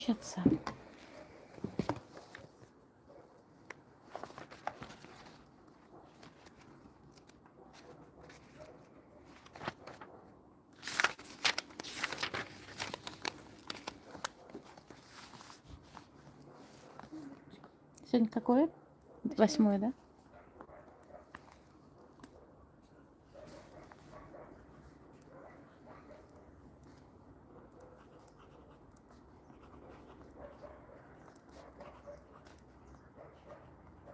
Чатса. Сегодня какое? 8-е, да?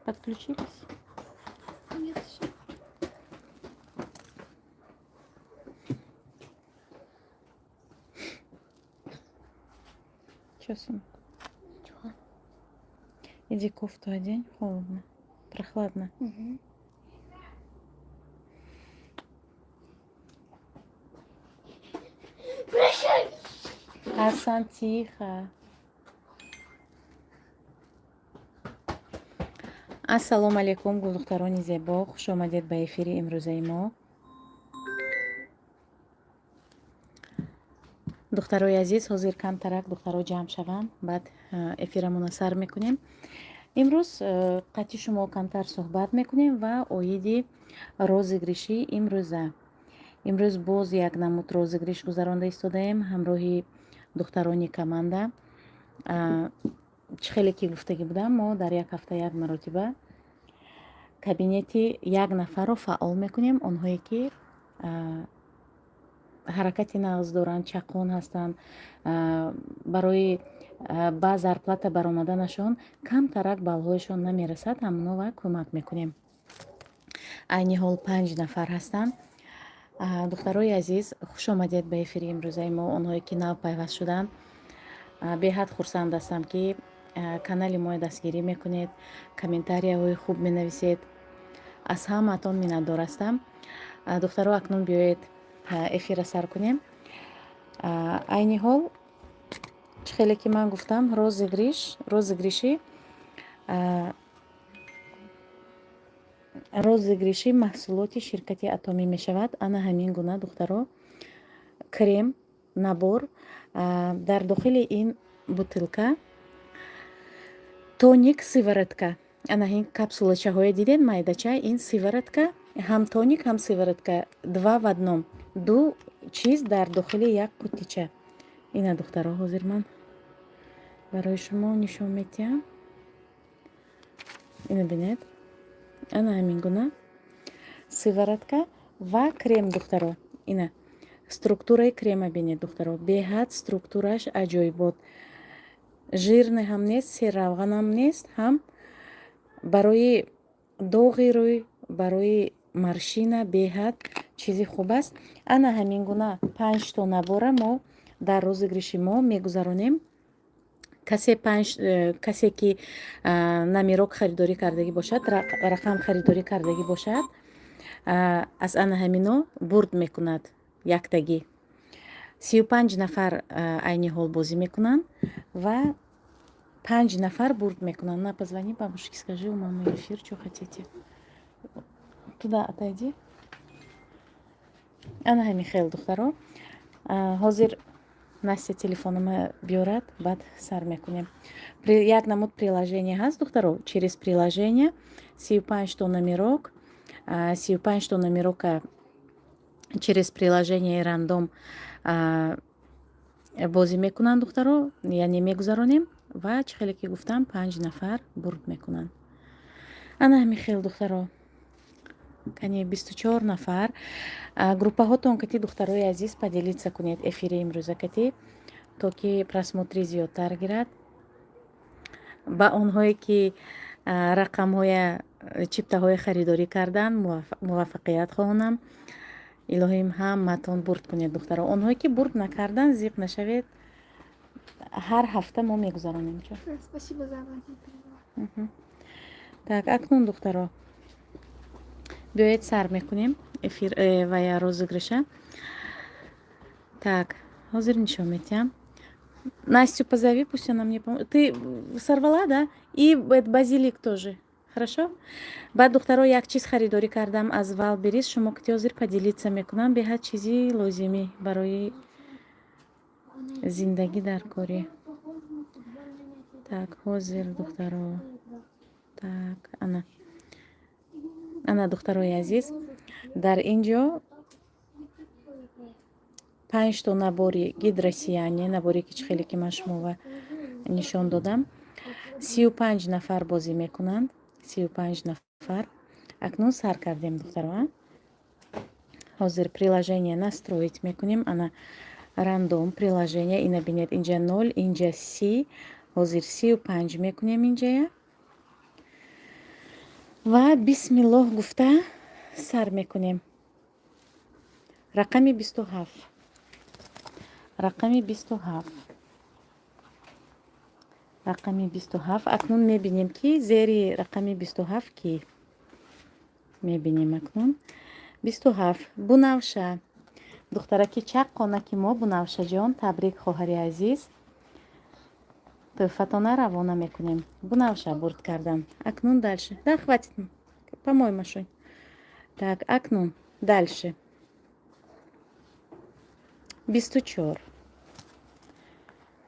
Подключились? Нет, еще. Че, сынок? Ничего. Иди кофту одень, холодно. Прохладно. Угу. Прощай! Асан, тихо. Ассалому алайкум, гулдухтарони зебо, хуш омадед ба эфири имрӯзаи мо. Духтарои азиз, ҳозир камтарак духтаро ҷамъ шаванд, баъд эфирамонро сар мекунем. Имрӯз қатъи шумо камтар суҳбат мекунем ва оиди розыгрыши имрӯза. Имрӯз боз як намуд розыгрыш гузаронда истодаем ҳамроҳи духтарони команда. Чӣ хеле ки гуфтагӣ будам, мо дар як ҳафта як маротиба кабинети як нафарро фаъол мекунем. Онҳое ки ҳаракати нағз доранд, чақон ҳастанд, барои ба зарплата баромаданашон камтарак баллҳояшон намерасад, ҳамонова кӯмак мекунем. Айни ҳол панҷ нафар ҳастанд. Духтарои азиз, хуш омадед ба эфири имрӯзаи мо. Онҳое ки нав пайваст шуданд, беҳад хурсанд ҳастам, ки канали моро дастгирӣ мекунед, комментарияҳои хуб менависед. Аз ҳамаатон миннатдор ҳастам. Духтаро, акнун биёед, эфира сар кунем. Айни ҳол, чӣ хеле ки ман гуфтам, розыгрыши маҳсулоти ширкати Атомӣ мешавад. Ана ҳамин гуна, духтаро, крем набор. Дар дохили ин бутылка тоник, сыворотка. Ана ин капсулачаҳое дидед, майдача, ин сыворотка, ҳам тоник, ҳам сыворотка, два в одном, ду чиз дар дохили як қуттича. Ина, духтаро, ҳозир ман барои шумо нишон медиҳам. Ина бинед, ана ҳамин гуна сыворотка ва крем. Духтаро, ина структураи крема бинед, духтаро, беҳад структурааш аҷоибот, жирный ҳам нест, серравғанам нест, ҳам барои доғи рӯй, барои морщина беҳад чизи хуб аст. Ана ҳамин гуна панҷто набора мо дар розыгрыши мо мегузаронем. Касе панҷ касе ки номерок харидорӣ кардагӣ бошад, рақам харидорӣ кардагӣ бошад, аз ана ҳамино бурд мекунад яктагӣ. 35 нафар айни ҳол бозӣ мекунанд ва панҷ нафар бурд мекунанд. На, позвони бабушке, скажи, у мамы эфир, что хотите. Туда отойди. Ана ҳамин хел, духтаро. Ҳозир Настя телефонома биёрад, баъд сар мекунем. Як намуд приложение ҳаст, духтаро, через приложение 35 то номерок, 35 то номерока через приложение рандом бозӣ мекунанд, духтаро, яъне мегузаронем ва чӣ хеле ки гуфтам, панҷ нафар бурд мекунанд. Ана ҳамин хел, духтаро. Кане, 24 нафар. Группаҳотон кати, духтарои азиз, поделиться кунед эфири имрӯза кати, то ки просмотри зиёдтар гирад. Ба онҳое ки рақамҳоя, чиптаҳои харидорӣ карданд, муваффақият хоҳонам. Илоҳим, ҳаматон бурд кунед, духтаро. Онҳое ки бурд накарданд, зиқ нашавед, ҳар ҳафта мо мегузаронем. Чо? Спасибо за оплату. Так, акнун, духтаро, биёед, сар мекунем эфир ва я розыгрыша. Так, ҳозир нишон медиҳам. Настю позови, пусть она мне поможет. Ты сорвала, да? И базилик тоже. Хорошо? Баъд, духтаро, як чиз харидорӣ кардам аз Вайлдберриз, шумо ки ҳозир поделиться мекунам. Беҳад чизи лозимӣ барои зиндагӣ дар корӣ. Так, ҳозир, духтаро. Так, ана, ана, духтарои азиз, дар ин ҷо панҷто набори гидросияние, наборе ки чӣ хеле ки ман шумова нишон додам. 35 нафар бозӣ мекунанд, 35 нафар. Акнун сар кардем, духтаро. Ҳозир приложение настроить мекунем. Ана, рандом приложение. Ина бинед, инҷа нол, инҷа 30. Ҳозир 35 мекунем инҷая ва бисмиллоҳ гуфта сар мекунем. Рақами 27, рақами 27, рақами 27. Акнун мебинем, ки зери рақами 27 кӣ мебинем. Акнун 27, Бунавша, духтараки чаққонаки мо. Бунавшаҷон, табрик, хоҳари азиз, тӯҳфатона равона мекунем. Бунавша бурд кардан. Акнун дальше. Да, хватит, помой, Машунь. Так, акнун дальше. 24.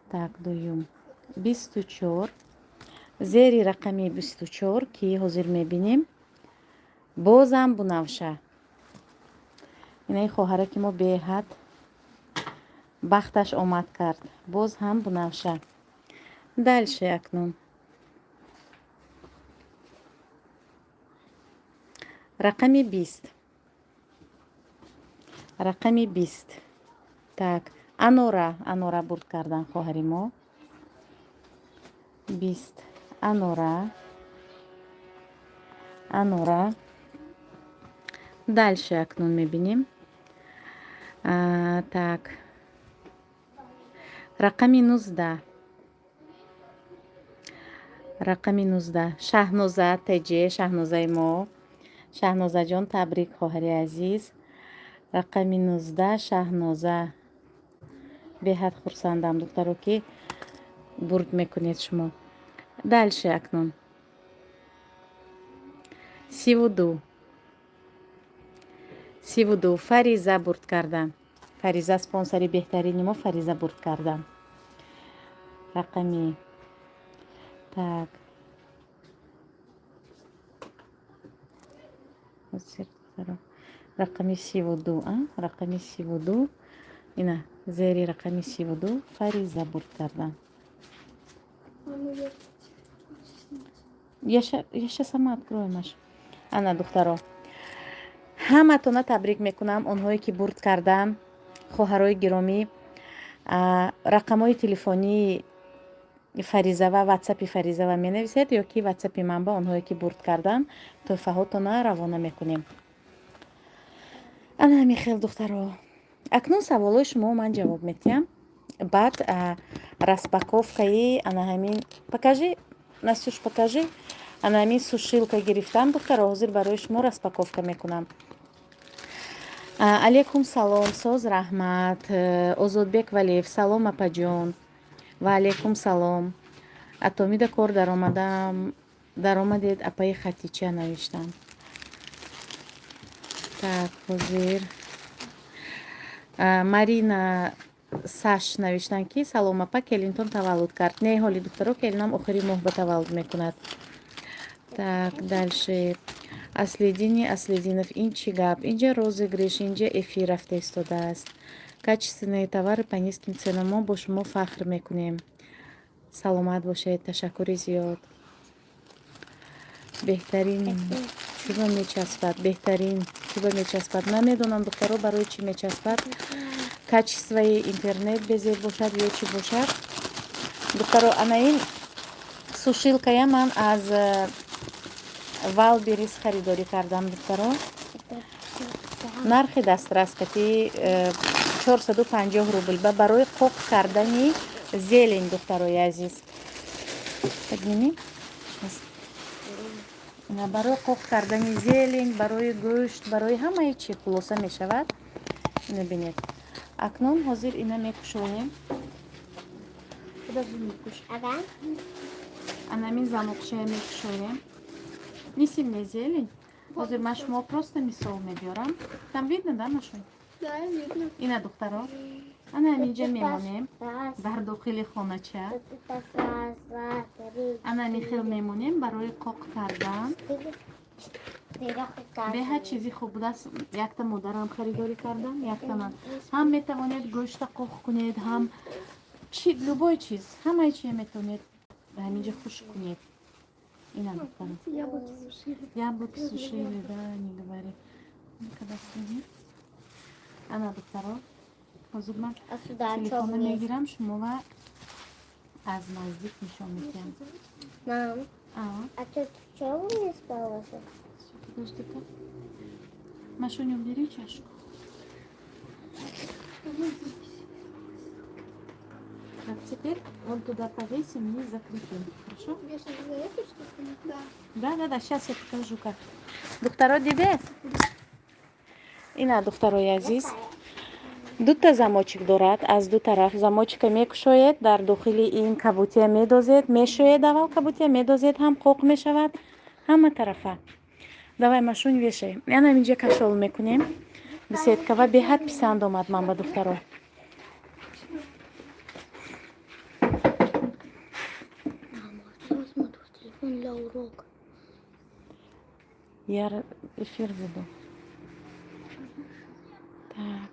Так, дуюм 24. Зери рақами 24 ки ҳозир мебинем? Бозам Бунавша. Инаи хоҳараки мо беҳад бахташ омад кард. Боз ҳам Бунавша. Дальше акнун рақами 20, рақами 20. Так, Анора, Анора бурд кардан, хоҳари мо. 20, Анора, Анора. Дальше акнун мебинем. Так, рақами 19, рақами 19, Шаҳноза теҷе, Шаҳнозаи мо. Шаҳнозаҷон, табрик, хоҳари азиз. Рақами 19, Шаҳноза. Беҳад хурсандам, духтаро, ки бурд мекунед шумо. Дальше акнун 32, 32, Фариза бурд кардан. Фариза, спонсори беҳтарини мо, Фариза бурд кардан. Рақами, так, рақами 32, рақами 32. Ина, зери рақами 32 Фариза бурд кардан. Я ща сама открою, Маш. Ана, духтаро, ҳаматона табрик мекунам, онҳое ки бурд кардан. Хоҳарои гиромӣ, рақамҳои телефонии Фаризава, ватсапи Фаризава менависед ё ки ватсапи ман ба онҳое ки бурд кардан, тӯҳфаҳотона равона мекунем. Ана ҳамин хел, духтаро. Акнун саволҳои шумо ман ҷавоб медиҳам, баъд распаковкаи ана ҳамин. Покажи, Настюш, покажи. Ана ҳамин сушилка гирифтам, духтаро, ҳозир барои шумо распаковка мекунам. Алейкум салом, соз, раҳмат. Озодбек Валиев, салом, апаҷон. Ва алейкум салом. Атомида кор даромадам, даромадед, апаи Хатича, навиштам. Так, ҳозир Марина Саш навиштанд, ки салом, апа, келинтон таваллуд кард? Не, ҳоли, духтаро, келинам охири моҳ ба таваллуд мекунад. Так, дальше. Аслидини Аслидинов, ин чӣ гап? Инҷа розыгрыш, инҷа эфир рафта истодааст. Качественные товары по низким ценам, мо бо шумо фахр мекунем. Саломат бошед, ташаккури зиёд. Беҳтарин чӯба мечаспад, беҳтарин чӯба мечаспад. Намедонам, духтаро, барои чӣ мечаспад. Качествои интернет безеб бошад ё чӣ бошад. Духтаро, ана ин сушилкая ман аз Вайлдберриз харидорӣ кардам, духтаро. Нархи дастрас кати 450 рубл ба барои қоқ кардани зелень, духтарои азиз. Подними. Барои қоқ кардани зелень, барои гӯшт, барои ҳамаи чӣ хулоса мешавад. Ина бинед. Акнун ҳозир ина мекушоем. Подожди, мекуш. Анамин замокчая мекушоем. Неси мне зелень. Ҳозир ман шумо просто мисол мебиёрам. Там видно, да, Машунь? Да, видно. Ина, духтаро. Ана ҳаминҷа мемонем дар дохили хонача. Ана ҳамин хел мемонем барои қоқ кардан. Беҳад чизи хуб будааст. Якта модарам харидорӣ кардам, якта ман. Ҳам метавонед гӯшта қоқ кунед, ҳам чи, любой чиз, ҳамаи чия метавонед ҳаминҷа хушк кунед. Ина, духтарам. Яблоки сушили. Яблоки сушили, да, не говори. Ну-ка, сними. Ана, духтаро, ҳозир ман А сюда что телефона вниз? мегирам, шумова аз наздик нишон медиҳам. Мам, А, а ты что вниз положил? Всё, подожди-ка. Машуня, убери чашку. Вот здесь. Так, теперь вон туда повесим и закрепим. Хорошо? Вешать за эту штуку? Да. Да, сейчас я покажу как. Духтаро, дидед? Ина, духтарои азиз. Дута замочек дорад аз ду тараф. Замочка мекушоед, дар дохили ин кабутия медозед, мешоед аввал кабутия, медозед, ҳам қоқ мешавад, ҳама тарафа. Давай, Машунь, вешай. Ана инҷа кашол мекунем. Беседка ва беҳад писанд омад ман ба, духтаро. Мама, я возьму твой телефон для урока. Я эфир веду. Так.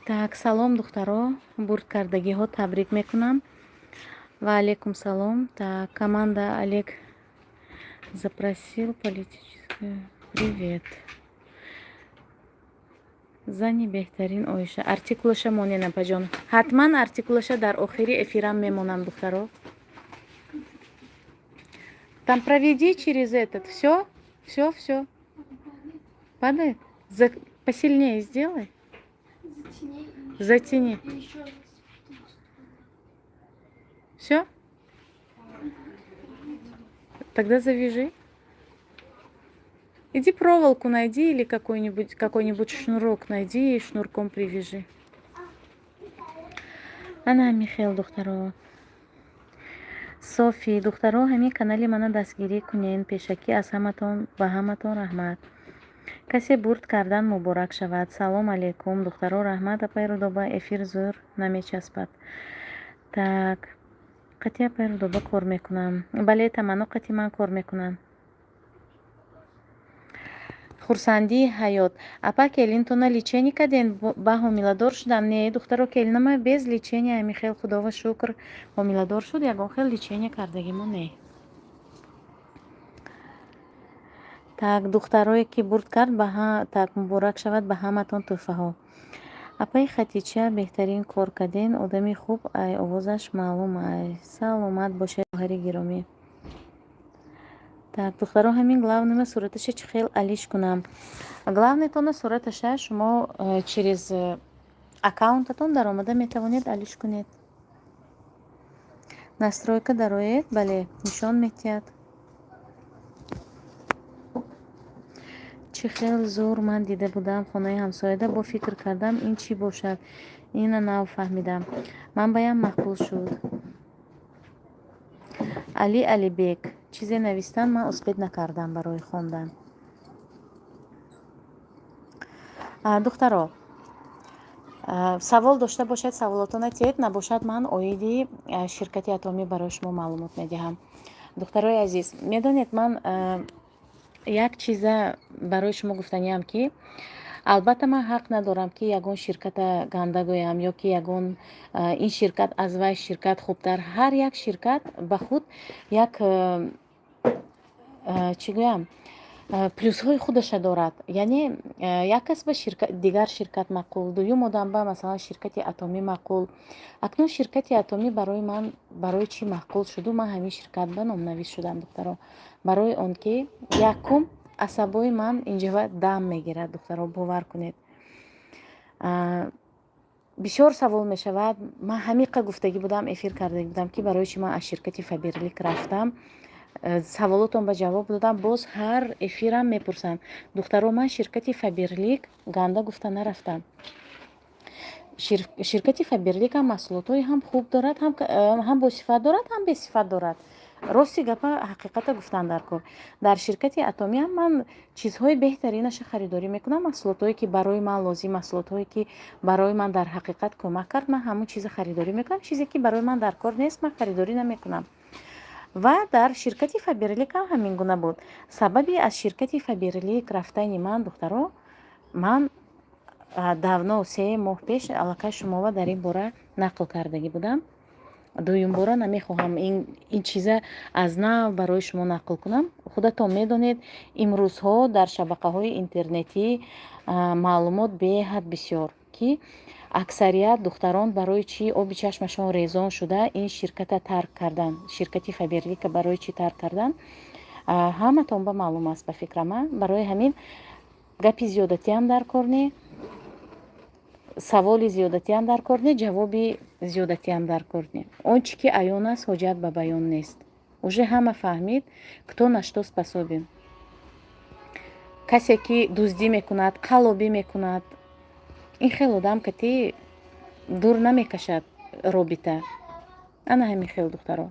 Так, салом, духтаро, бурд кардагиҳо табрик мекунам. Ва алейкум салом. Так, команда Олег запросил политическую. Привет. Зани беҳтарин Оиша. Артикулаша монен, апаҷон. Ҳатман артикулаша дар охири эфирам мемонам, духтаро. Там проведи через этот. Все, все, все. Падает? Посильнее сделай. Затяни. И Затяни. И еще раз. Все? Тогда завяжи. Иди проволоку найди или какой-нибудь шнурок найди и шнурком привяжи. Ана, Михаил, духтаро. Софи, духтаро, ҳамин канали мана дастгирӣ кунен пешакӣ аз ҳаматон, ба ҳаматон раҳмат. Касе бурд кардан муборак шавад. Салом алейкум, духтаро, раҳмат, апай Рудоба, эфир зӯр намечаспад. Так, қати апай Рудоба кор мекунам. Бале, Таманно қати ман кор мекунам. Хурсандии ҳаёт. Апа, келинтона лечение карден, ба ҳомиладор шудам? Не, духтаро, келинама без лечения, ҳамин хел, худова шукр, ҳомиладор шуд, ягон хел лечение кардагимо не. Так, духтарое ки бурд кард, так, муборак шавад ба ҳаматон тӯҳфаҳо. Апаи Хатича, беҳтарин кор карден, одами хуб, ай овозаш маълум ай. Саломат бошед, хоҳари гиромӣ. Так, духтаро, ҳамин главныма сураташа чӣ хел алиш кунам? Главныйтона сураташа шумо через аккаунтатон даромада метавонед алиш кунед. Настройка дароед, бале, нишон метиҳад. Чӣ хел зур, ман дида будам хонаи ҳамсояда, бо фикр кардам, ин чӣ бошад, ина нав фаҳмидам. Ман баям маъқул шуд. Али Алибек чизе навистан, ман успеть накардам барои хондан. Духтаро, савол дошта бошед, саволотона тиҳед, набошад, ман оиди ширкати Атомӣ барои шумо маълумот медиҳам. Духтарои азиз, медонед, ман як чиза барои шумо гуфтаниам, ки албатта ман ҳақ надорам, ки ягон ширката ганда гӯям ё ки ягон ин ширкат аз вай ширкат хубтар. Ҳар як ширкат ба худ як, чӣ гӯям, плюсҳои худаша дорад. Яъне як кас ба дигар ширкат маъқул, дуюм одам ба, масалан, ширкати Атомӣ маъқул. Акнун ширкати Атомӣ барои ман барои чӣ маъқул шуду ман ҳамин ширкат ба номнавис шудам, духтаро? Барои он ки якум, асабои ман инҷава дам мегирад, духтаро, бовар кунед. Бисёр савол мешавад. Ман ҳамиқа гуфтагӣ будам, эфир кардагӣ будам, ки барои чӣ ман аз ширкати Фаберлик рафтам. Саволотон ба ҷавоб додам, боз ҳар эфирам мепурсанд. Духтаро, ман ширкати Фаберлик ганда гуфта нарафтам. Ширкати Фаберлик ҳам маҳсулотҳои ҳам хуб дорад, ҳам босифат дорад, ҳам бесифат дорад. Рости гапа, ҳақиқата гуфтан дар кор. Дар ширкати Атомиам ман чизҳои беҳтаринаша харидорӣ мекунам, маҳсулотҳое ки барои ман лозим, маҳсулотҳое ки барои ман дар ҳақиқат кӯмак кард, ман ҳамон чиза харидорӣ мекунам. Чизе ки барои ман дар кор нест, ман харидорӣ намекунам. Ва дар ширкати Фаберлик ҳам ҳамин гуна буд. Сабаби аз ширкати Фаберлик рафтани ман, духтаро, ман давно, 3 моҳ пеш аллакай шумова дар ин бора нақл кардагӣ будам. Дуюмбора намехоҳам ин чиза аз нав барои шумо нақл кунам. Худатон медонед, имрӯзҳо дар шабакаҳои интернетӣ маълумот беҳад бисёр, ки аксарият духтарон барои чӣ оби чашмашон резон шуда ин ширката тарк кардан, ширкати Фаберлика барои чӣ тарк кардан, ҳаматон ба маълум аст, ба фикрама. Барои ҳамин гапи зиёдатиам дар кор не, саволи зиёдатиам дар кор не, ҷавоби зиёдатиам дар кор не. Он чӣ ки аён аст, ҳоҷат ба баён нест. Уже ҳама фаҳмид, кто на что способен. Касе ки дуздӣ мекунад, қаллобӣ мекунад, ин хел одам кати дур намекашад робита. Ана ҳамин хел, духтаро.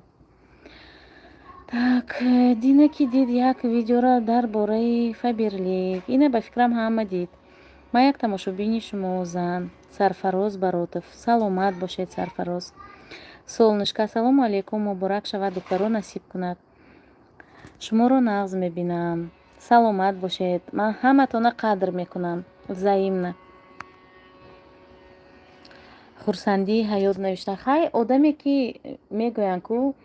Так, Дина, ки дид як видеоро дар бораи Фаберлик? Ина, ба фикрам, ҳама дид. Ман як тамошобини шумо, зан Сарфароз Баротов. Саломат бошед, Сарфароз. Солнышко, ассалому алайкум, муборак шавад, духтаро, насиб кунад. Шуморо нағз мебинам, саломат бошед. Ман ҳаматона қадр мекунам, взаимно. Хурсандии ҳаёт навишта. Хай, одаме ки мегӯянд ку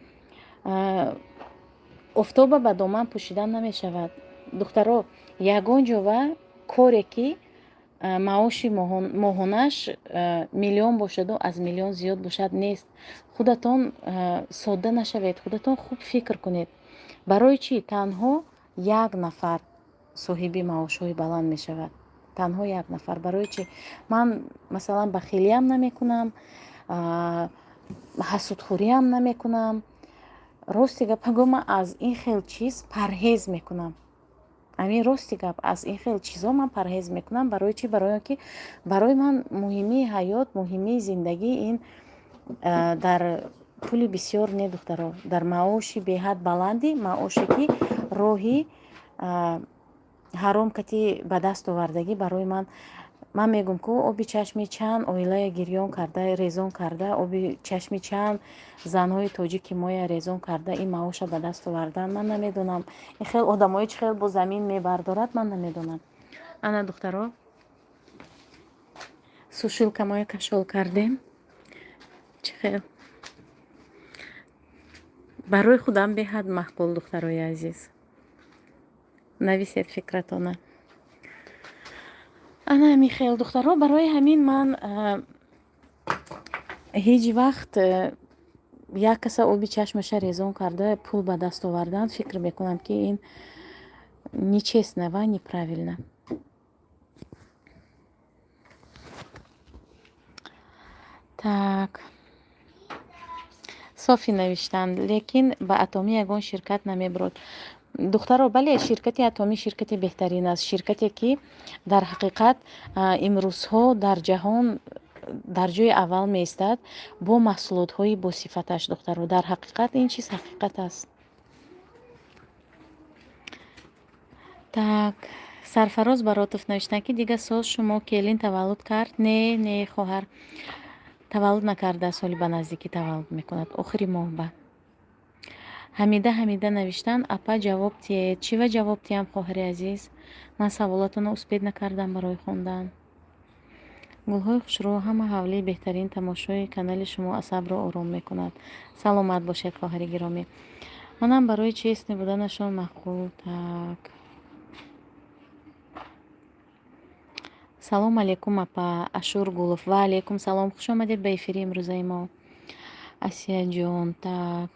офтоба ба доман пӯшидан намешавад, духтаро. Ягон ҷова коре ки маоши моҳонаш миллион бошаду аз миллион зиёд бошад, нест. Худатон содда нашавед, худатон хуб фикр кунед, барои чӣ танҳо як нафар соҳиби маошҳои баланд мешавад, танҳо як нафар. Барои чӣ? Ман, масалан, бахилиам намекунам, ҳасудхӯриам намекунам. Рости гап ҳаго, ман аз ин хел чиз парҳез мекунам. Ҳамин рости гап, аз ин хел чизҳо ман парҳез мекунам. Барои чӣ? Барои он ки барои ман муҳимии ҳаёт, муҳимии зиндагӣ ин дар пули бисёр не, духтаро, дар маоши беҳад баланди, маоше ки роҳи ҳаром кати ба даст овардагӣ барои ман мегӯм ку оби чашми чанд оилая гирён карда, резон карда, оби чашми чанд занҳои тоҷики моя резон карда ин маоша ба даст овардан, ман намедонам, ин хел одамои чӣ хел бо замин мебардорад, ман намедонам. Ана, духтаро, сушилка моя кашол кардем. Чӣ хел? Барои худам беҳад маъқул. Духтарои азиз, нависед фикратона. Ана ҳамин хел, духтаро. Барои ҳамин ман ҳеҷ вақт як каса оби чашмаша резон карда пул ба даст овардан, фикр мекунам, ки ин нечестно ва неправильно. Так, Софи навиштанд, лекин ба Атомӣ ягон ширкат намебурод. Духтаро, бале, ширкати Атомӣ ширкати беҳтарин аст, ширкате ки дар ҳақиқат имрӯзҳо дар ҷаҳон дар ҷои аввал меистад бо маҳсулотҳои босифаташ. Духтаро, дар ҳақиқат ин чиз ҳақиқат аст. Так, Сарфароз Баротов навиштанд, ки дига соз шумо келин таваллуд кард? Не, не, хоҳар, таваллуд накарда, соли ба наздикӣ таваллуд мекунад, охири моҳ ба. Ҳамида, Ҳамида навиштанд, апа, ҷавоб тиед. Чива ҷавоб тиям, хоҳари азиз? Ман саволатонро успеть накардам барои хондан. Гулҳои хушрӯ, ҳама ҳавлии беҳтарин, тамошои канали шумо асабро ором мекунад. Саломат бошед, хоҳари гиромӣ. Манам барои честный буданашон маъқул. Так, салом алейкум, апа. Ашур Гулов, ва алейкум салом, хуш омадед ба эфири имрӯзаи мо, Асияҷон. Так.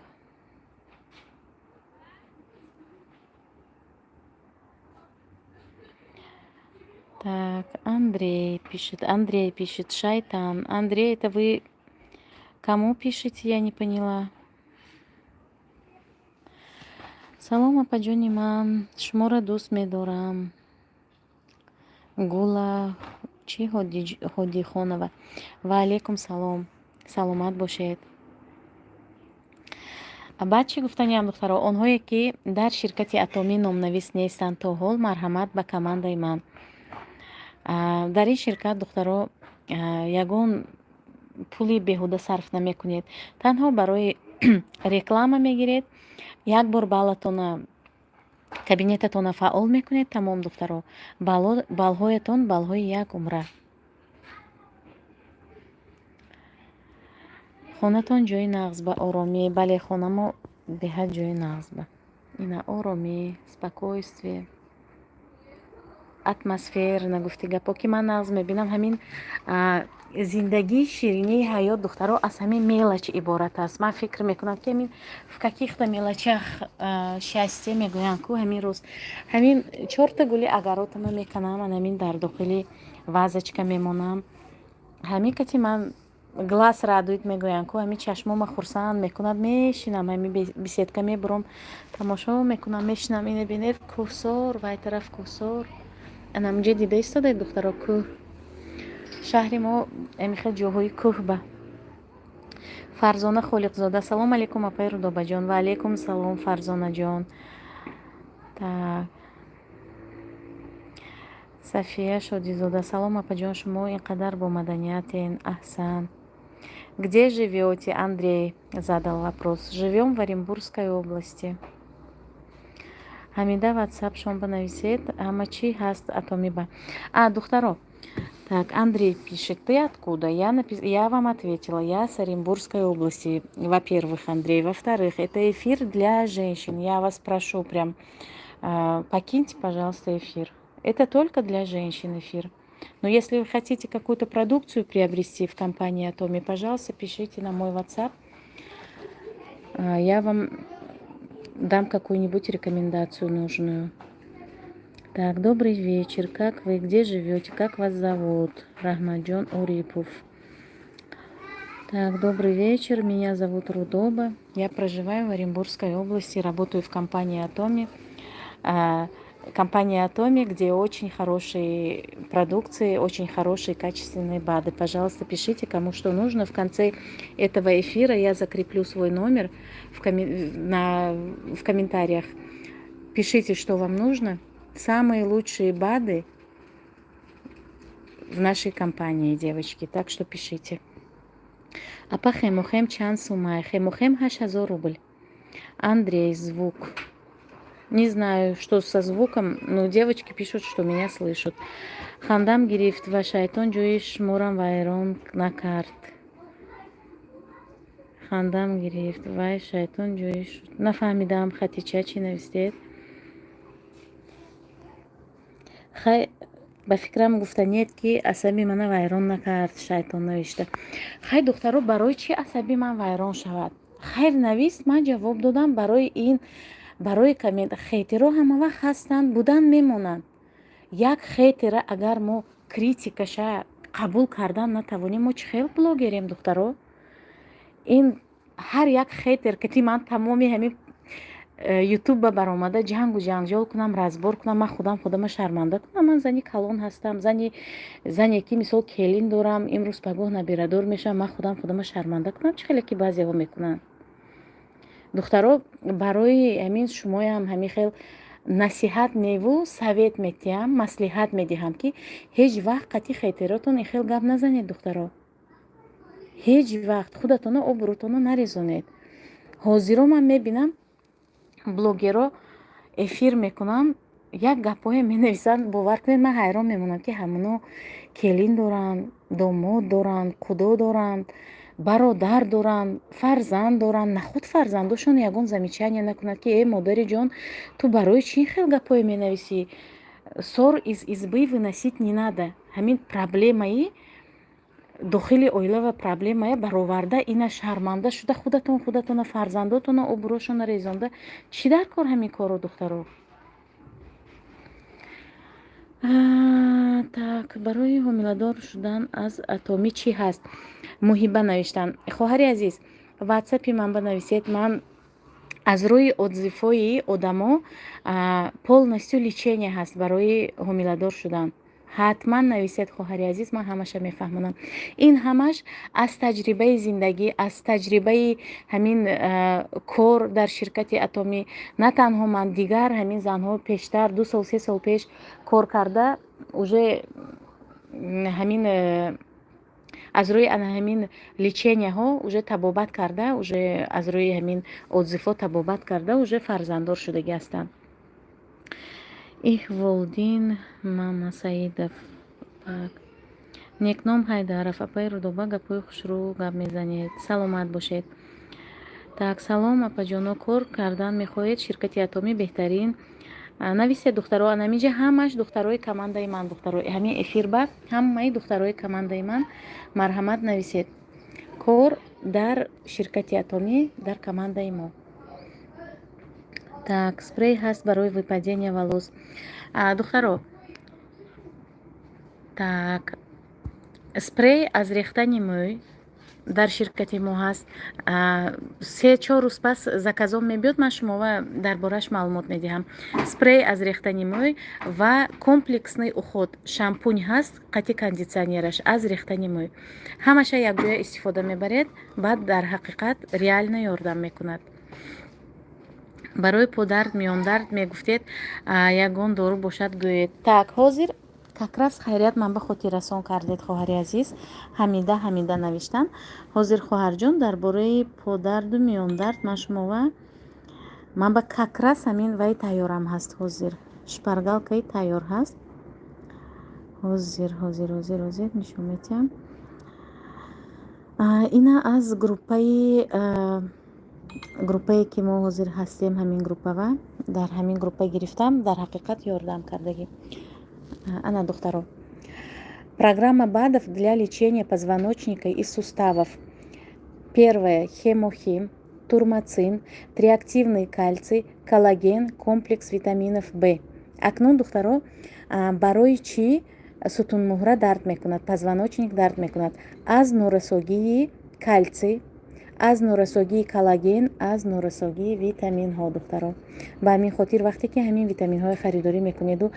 Так, Андрей пишет. Андрей пишет, шайтан. Андрей, это вы кому пишете, я не поняла. Салом, апаҷони ман, шуморо дӯст медорам. Гула чӣ Ҳодихонова. Ва алейкум салом. Саломат бошед. Баъд чӣ гуфтаниам, духтаро? Онҳое, ки дар ширкати Атомӣ номнавис нестанд то ҳол, марҳамат ба командаи ман. Дар ин ширкат, духтаро, ягон пули беҳуда сарф намекунед, танҳо барои реклама мегиред. Як бор баллатона, кабинетатона фаъол мекунед, тамом, духтаро, баллҳоятон баллҳои як умра. Хонатон ҷои нағз ба оромӣ. Бале, хонамо беҳад ҷои нағз ба. Ина оромӣ, спокойствие, атмосфера нагуфти гапо, ки ман нағз мебинам. Ҳамин зиндагии ширинии ҳаёт, духтаро, аз ҳамин мелочь иборат аст. Ман фикр мекунам, ки ҳамин в каких-то мелочах счастье мегӯянд ку. Ҳамин рӯз ҳамин чорта гули агаротама меканам, ан ҳамин дар дохили вазочка мемонам. Ҳамин кати ман глаз радует мегӯянд ку, ҳамин чашмома хурсанд мекунад. Мешинам, ҳамин беседка мебурам, тамошо мекунам, мешинам. Ина бинед, кӯҳсор, вай тараф кӯҳсор. Анамунҷа дида истодаед, духтаро, кӯҳ. Шаҳри мо амихел ҷоҳои кӯҳ ба. Фарзона Холиқзода: «Салом алейкум, апаи Рудобаҷон». Ва алейкум салом, Фарзонаҷон. Так, Сафия Шодизода: «Салом, апаҷон, шумо ин қадар бомаданиятен, аҳсан. Где живете?» Андрей задал вопрос. Живем в Оренбургской области. Ҳамида, ватсапшон банависед. Ҳама чӣ ҳаст Атомиба. А, духтаро, так, Андрей пишет: «Ты откуда?» Я вам ответила: я с Оренбургской области, во-первых, Андрей. Во-вторых, это эфир для женщин. Я вас прошу прям, покиньте, пожалуйста, эфир. Это только для женщин эфир. Но если вы хотите какую-то продукцию приобрести в компании Атоми, пожалуйста, пишите на мой WhatsApp. Я вам дам какую-нибудь рекомендацию нужную. Так, добрый вечер. Как вы, где живете, как вас зовут? Рахмаджон Урипов. Так, добрый вечер. Меня зовут Рудоба. Я проживаю в Оренбургской области, работаю в компании Атоми. Компания Атоми, где очень хорошие продукции, очень хорошие качественные БАДы. Пожалуйста, пишите, кому что нужно. В конце этого эфира я закреплю свой номер в комментариях. Пишите, что вам нужно. Самые лучшие БАДы в нашей компании, девочки. Так что пишите. Апа, хемохем чанд сумай? Хемохем 8000 рубль. Андрей, звук. Не знаю, что со звуком, но девочки пишут, что меня слышат. Хандам гирифт ва шайтон ҷои шуморам вайрон накард. Хандам гирифт вай шайтон ҷои. Нафаҳмидам, Хатича, чӣ навистед. Хай, ба фикрам, гуфтаниед, ки асаби мана вайрон накард шайтон навишта. Хай, духтаро, барои чӣ асаби ман вайрон шавад? Хайр, навист, ман ҷавоб додам. Барои ин, барои коммент хейтеро ҳама вақт ҳастанд, будан мемонанд. Як хейтера агар мо критикаша қабул кардан натавонем, мо чӣ хел блогерем, духтаро? Ин ҳар як хейтер ки ман тамоми ҳамин ютубба баромада ҷангу ҷанҷол кунам, разбор кунам, ман худам худама шарманда кунам. Ман зани калон ҳастам, зане ки, мисол, келин дорам, имрӯз пагоҳ набирадор мешавам. Ман худам худама шарманда кунам, чӣ хеле ки баъзеҳо мекунанд? Духтаро, барои ҳамин шумоям ҳамин хел насиҳат неву совет метиҳам, маслиҳат медиҳам, ки ҳеҷ вақт қати хейтеротон ин хел гап назанед, духтаро. Ҳеҷ вақт худатоно, обрӯтоно нарезонед. Ҳозиро ман мебинам, блогеро эфир мекунанд, як гапҳое менависанд, бовар кунед, ман ҳайрон мемонам, ки ҳамоно келин доранд, домод доранд, худо доранд, бародар доранд, фарзанд доранд. Нахуд фарзандошон ягон замечание накунад, ки: «Э, модари ҷон, ту барои чӣ ин хел гапҳое менависӣ? Сор из избы выносить не надо». Ҳамин проблемаи дохили оила ва проблемая бароварда, ина шарманда шуда, худатон худатона, фарзандотона обрӯшона резонда, чӣ дар кор ҳамин корро, духтаро? Так, барои ҳомиладор шудан аз Атомӣ чӣ ҳаст? Муҳиба навиштанд. Хоҳари азиз, ватсапи ман банависед. Ман аз рӯи отзывҳои одамо, полностью лечение ҳаст барои ҳомиладор шудан. Ҳатман нависед, хоҳари азиз, ман ҳамаша мефаҳмонам. Ин ҳамаш аз таҷрибаи зиндагӣ, аз таҷрибаи ҳамин кор дар ширкати Атомӣ. На танҳо ман, дигар ҳамин занҳо пештар, 2 сол, 3 сол пеш кор карда, уже ҳамин аз рӯи ана ҳамин лечения ҳо уже табобат карда, уже аз рӯи ҳамин отзыв ҳо табобат карда, уже фарзанддор шудагӣ ҳастанд. Иҳволдин Мама Саидов, Некном Ҳайдаров, апаи Рудоба, гапҳои хушрӯ гап мезанед, саломат бошед. Так, салом, апаҷоно, кор кардан мехоҳед? Ширкати Атомӣ беҳтарин. Нависед, духтаро. Анамиҷа ҳамаш духтарои командаи ман, духтаро, ҳамин эфир ба ҳамаи духтарои командаи ман, марҳамат, нависед: кор дар ширкати Атомӣ, дар командаи мо. Так, спрей ҳаст барои выпадения волос, духтаро? Так, спрей аз рехтани мӯй дар ширкати мо ҳаст. 3-4 рӯз пас заказ ом мебиёд, ман шумова дар бораш маълумот медиҳам. Спрей аз рехтани мӯй ва комплексный уход, шампунь ҳаст қати кондитсионераш, аз рехтани мӯй. Ҳамаша якҷоя истифода мебаред, баъд дар ҳақиқат реально ёрдам мекунад. Барои подард, миёндард мегуфтед, ягон дору бошад, гӯед. Так, ҳозир как раз хайрият ман ба хотиррасон кардед, хоҳари азиз Ҳамида. Ҳамида навиштан. Ҳозир, хоҳарҷон, дар бораи подарду миёндард ман шумова, ман ба как раз ҳамин вай тайёрам ҳаст. Ҳозир шпаргалка и тайёр ҳаст. Ҳозир, ҳозир, ҳозир, ҳозир нишон медиҳам. Ина аз группае, ки мо ҳозир ҳастем, ҳамин группава, дар ҳамин группа гирифтам, дар ҳақиқат ёрдам кардагӣ. Ана, духтаро, программа БАДов для лечения позвоночника и суставов. Первое: хемохим, турмацин, триактивный кальций, коллаген, комплекс витаминов В. Акнун, духтаро, барои чӣ сутунмуҳра дард мекунад, позвоночник дард мекунад? Аз норасогии кальций, аз норасогии коллаген, аз норасогии витаминҳо, духтаро. Ба ҳамин хотир, вақте ки ҳамин витаминҳои харидорӣ мекунеду,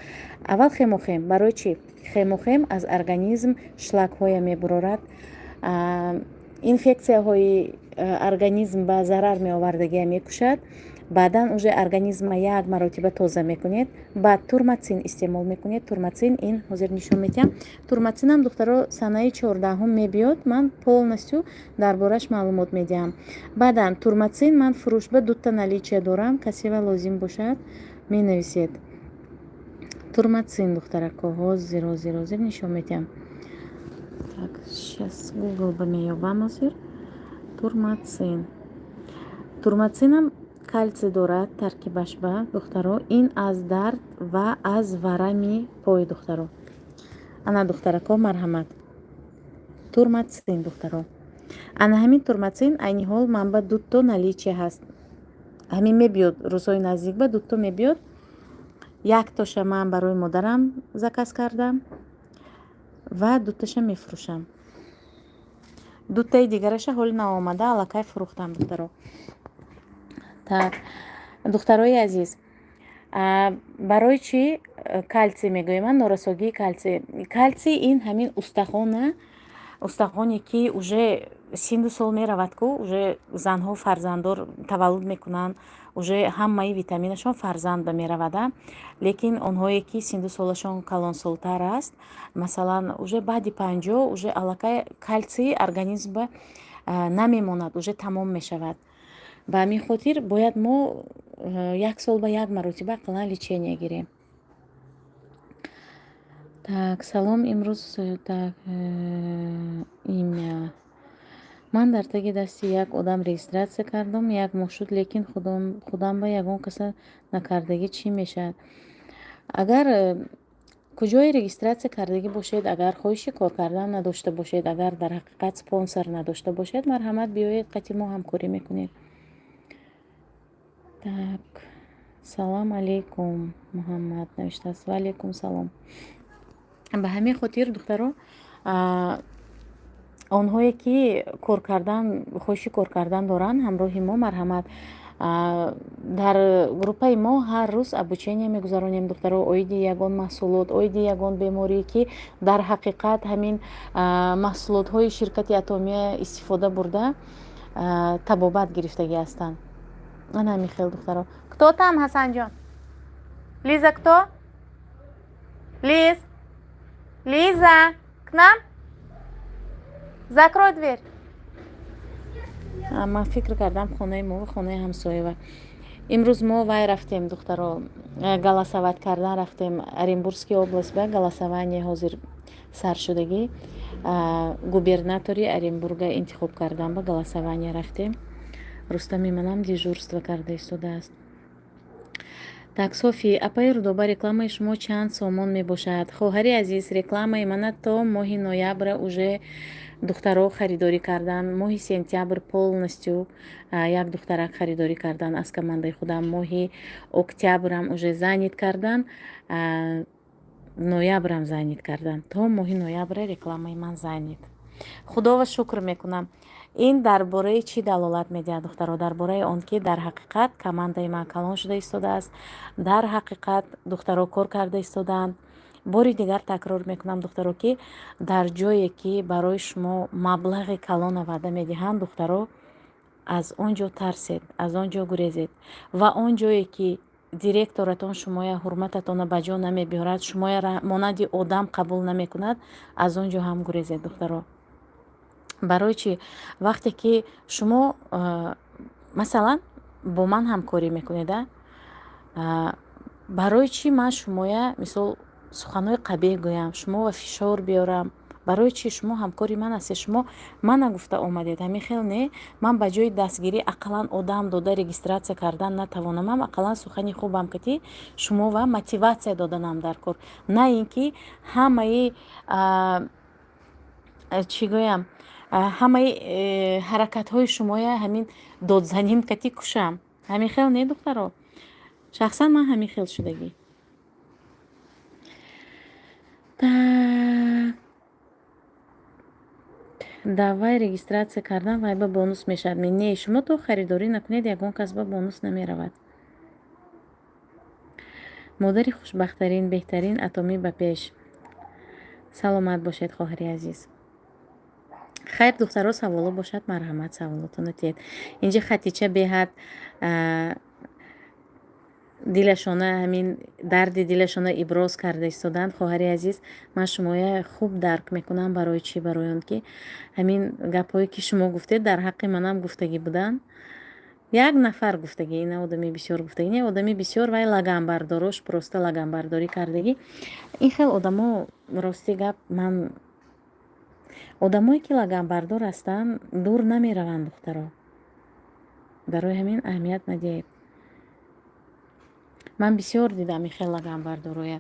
аввал хемохем. Барои чӣ хемохем? Аз организм шлак ҳоя мебурорад, инфексияҳои организм ба зарар меовардагия мекушад. Баъдан уже организма як маротиба тоза мекунед, баъд турмацин истеъмол мекунед. Турмацин ин ҳозир нишон медиҳам. Турмацинам, духтаро, санаи 14-ҳум мебиёд, ман полностью дар бораш маълумот медиҳам. Баъдан турмацин ман фурӯшба дута наличие дорам, касева лозим бошад, менависед. Турмацин, духтарако, ҳозир, ҳозир, ҳозир нишон медиҳам. Так, сейчас Гугл ба меёбам ҳозир. Турмацин. Турмацинам кальций дорад таркибаш ба, духтаро. Ин аз дард ва аз варами пой, духтаро. Ана, духтарако, марҳамат, турмацин, духтаро. Ана ҳамин турмацин айни ҳол ман ба дуто наличие ҳаст. Ҳамин мебиёд, рӯзҳои наздик ба дуто мебиёд. Яктоша ман барои модарам заказ кардам ва дуташа мефурӯшам. Дутаи дигараша ҳоли наомада, аллакай фурӯхтам, духтаро. Так, духтарои азиз, барои чӣ кальций мегӯем? Норасогии кальций. Кальций ин ҳамин устахона, устахоне ки уже синну сол меравад ку, уже занҳо фарзанддор таваллуд мекунанд, уже ҳамаи витаминашон фарзанд ба меравада. Лекин онҳое ки синну солашон калонсолтар аст, масалан, уже баъди 50, уже аллакай кальций организм ба намемонад, уже тамом мешавад. Ба ҳамин хотир бояд мо як сол ба як маротиба ақаллан лечение гирем. Так, салом, имрӯз так имя. Ман дар таги дасти як одам регистрация кардам, як моҳ шуд, лекин худам ба ягон каса накардагӣ, чӣ мешавад? Агар куҷое регистрация кардагӣ бошед, агар хоҳиши кор кардан надошта бошед, агар дар ҳақиқат спонсор надошта бошед, марҳамат, биёед, қати мо ҳамкорӣ мекунед. Так, салом алейкум, Муҳаммад навиштааст. Ва алейкум салом. Ба ҳамин хотир, духтаро, онҳое ки кор кардан, хоҳиши кор кардан доранд ҳамроҳи мо, марҳамат. Дар группаи мо ҳар рӯз обучение мегузаронем, духтаро, оиди ягон маҳсулот, оиди ягон беморӣ, ки дар ҳақиқат ҳамин маҳсулотҳои ширкати Атомия истифода бурда, табобат гирифтагӣ ҳастанд. Ана ҳамин хел, духтаро. Кто там, Ҳасанҷон? Лиза, кто? Лиз, Лиза, к нам, закрой дверь. Ман фикр кардам, хонаи мо, хонаи ҳамсоява. Имрӯз мо вай рафтем, духтаро, голосовать кардан рафтем. Оренбургский область ба голосование ҳозир саршудагӣ, губернатори Оренбурга интихоб кардан ба голосование рафтем. Рустами манам дежурство карда истодааст. Так, Софи, апаи Рудоба, рекламаи шумо чанд сомон мебошад? Хоҳари азиз, рекламаи мана то моҳи ноябра уже духтаро харидорӣ кардан. Моҳи сентябр полностью як духтарак харидорӣ кардан аз командаи худам. Моҳи октябрам уже занят кардан, ноябрам занят кардан. То моҳи ноябра рекламаи ман занят. Худова шукр мекунам. Ин дар бораи чӣ далолат медиҳад, духтаро? Дар бораи он ки дар ҳақиқат командаи ман калон шуда истодааст, дар ҳақиқат духтаро кор карда истодаанд. Бори дигар такрор мекунам, духтаро, ки дар ҷое ки барои шумо маблағи калона ваъда медиҳанд, духтаро, аз он ҷо тарсед, аз он ҷо гурезед. Ва он ҷое ки директоратон шумоя ҳурмататонро ба ҷо намебиёрад, шумоя монанди одам қабул намекунад, аз он ҷо ҳам гурезед, духтаро. Барои чӣ? Вақте ки шумо, масалан, бо ман ҳамкорӣ мекунед, барои чӣ ман шумоя, мисол, суханҳои қабеҳ гӯям, шуморо фишор биёрам? Барои чӣ? Шумо ҳамкори ман ҳастед, шумо мана гуфта омадед. Ҳамин хел не? Ман ба ҷои дастгирӣ ақаллан одам дода регистрация кардан натавонамам, ақаллан сухани хубам кати шумо ва мотивация доданам дар кор, на ин ки ҳамаи, чӣ гӯям, ҳамаи ҳаракатҳои шумоя ҳамин додзаним кати кушам. Ҳамин хел не, духтаро? Шахсан ман ҳамин хел шудагӣ. Так, давай, регистрация кардан вай ба бонус мешавад? Не, шумо то харидорӣ накунед, ягон кас ба бонус намеравад. Модари хушбахттарин, беҳтарин, Атомӣ ба пеш. Саломат бошед, хоҳари азиз. Хайр, духтаро, саволо бошад, марҳамат, саволотонро тиҳед. Инҷа Хатича беҳад дилашона, ҳамин дарди дилашона иброз карда истоданд. Хоҳари азиз, ман шумоя хуб дарк мекунам. Барои чӣ? Барои он ки ҳамин гапҳое ки шумо гуфтед, дар ҳаққи манам гуфтагӣ буданд. Як нафар гуфтагӣ, ина одами бисёр гуфтагӣ не, одами бисёр вай лаганбардорош, просто лаганбардорӣ кардагӣ. Ин хел одамо, рости гап, ман одамое ки лаганбардор ҳастанд, дур намераванд, духтаро. Барои ҳамин аҳамият надиҳед. Ман бисёр дидам ин хел лаганбардороя.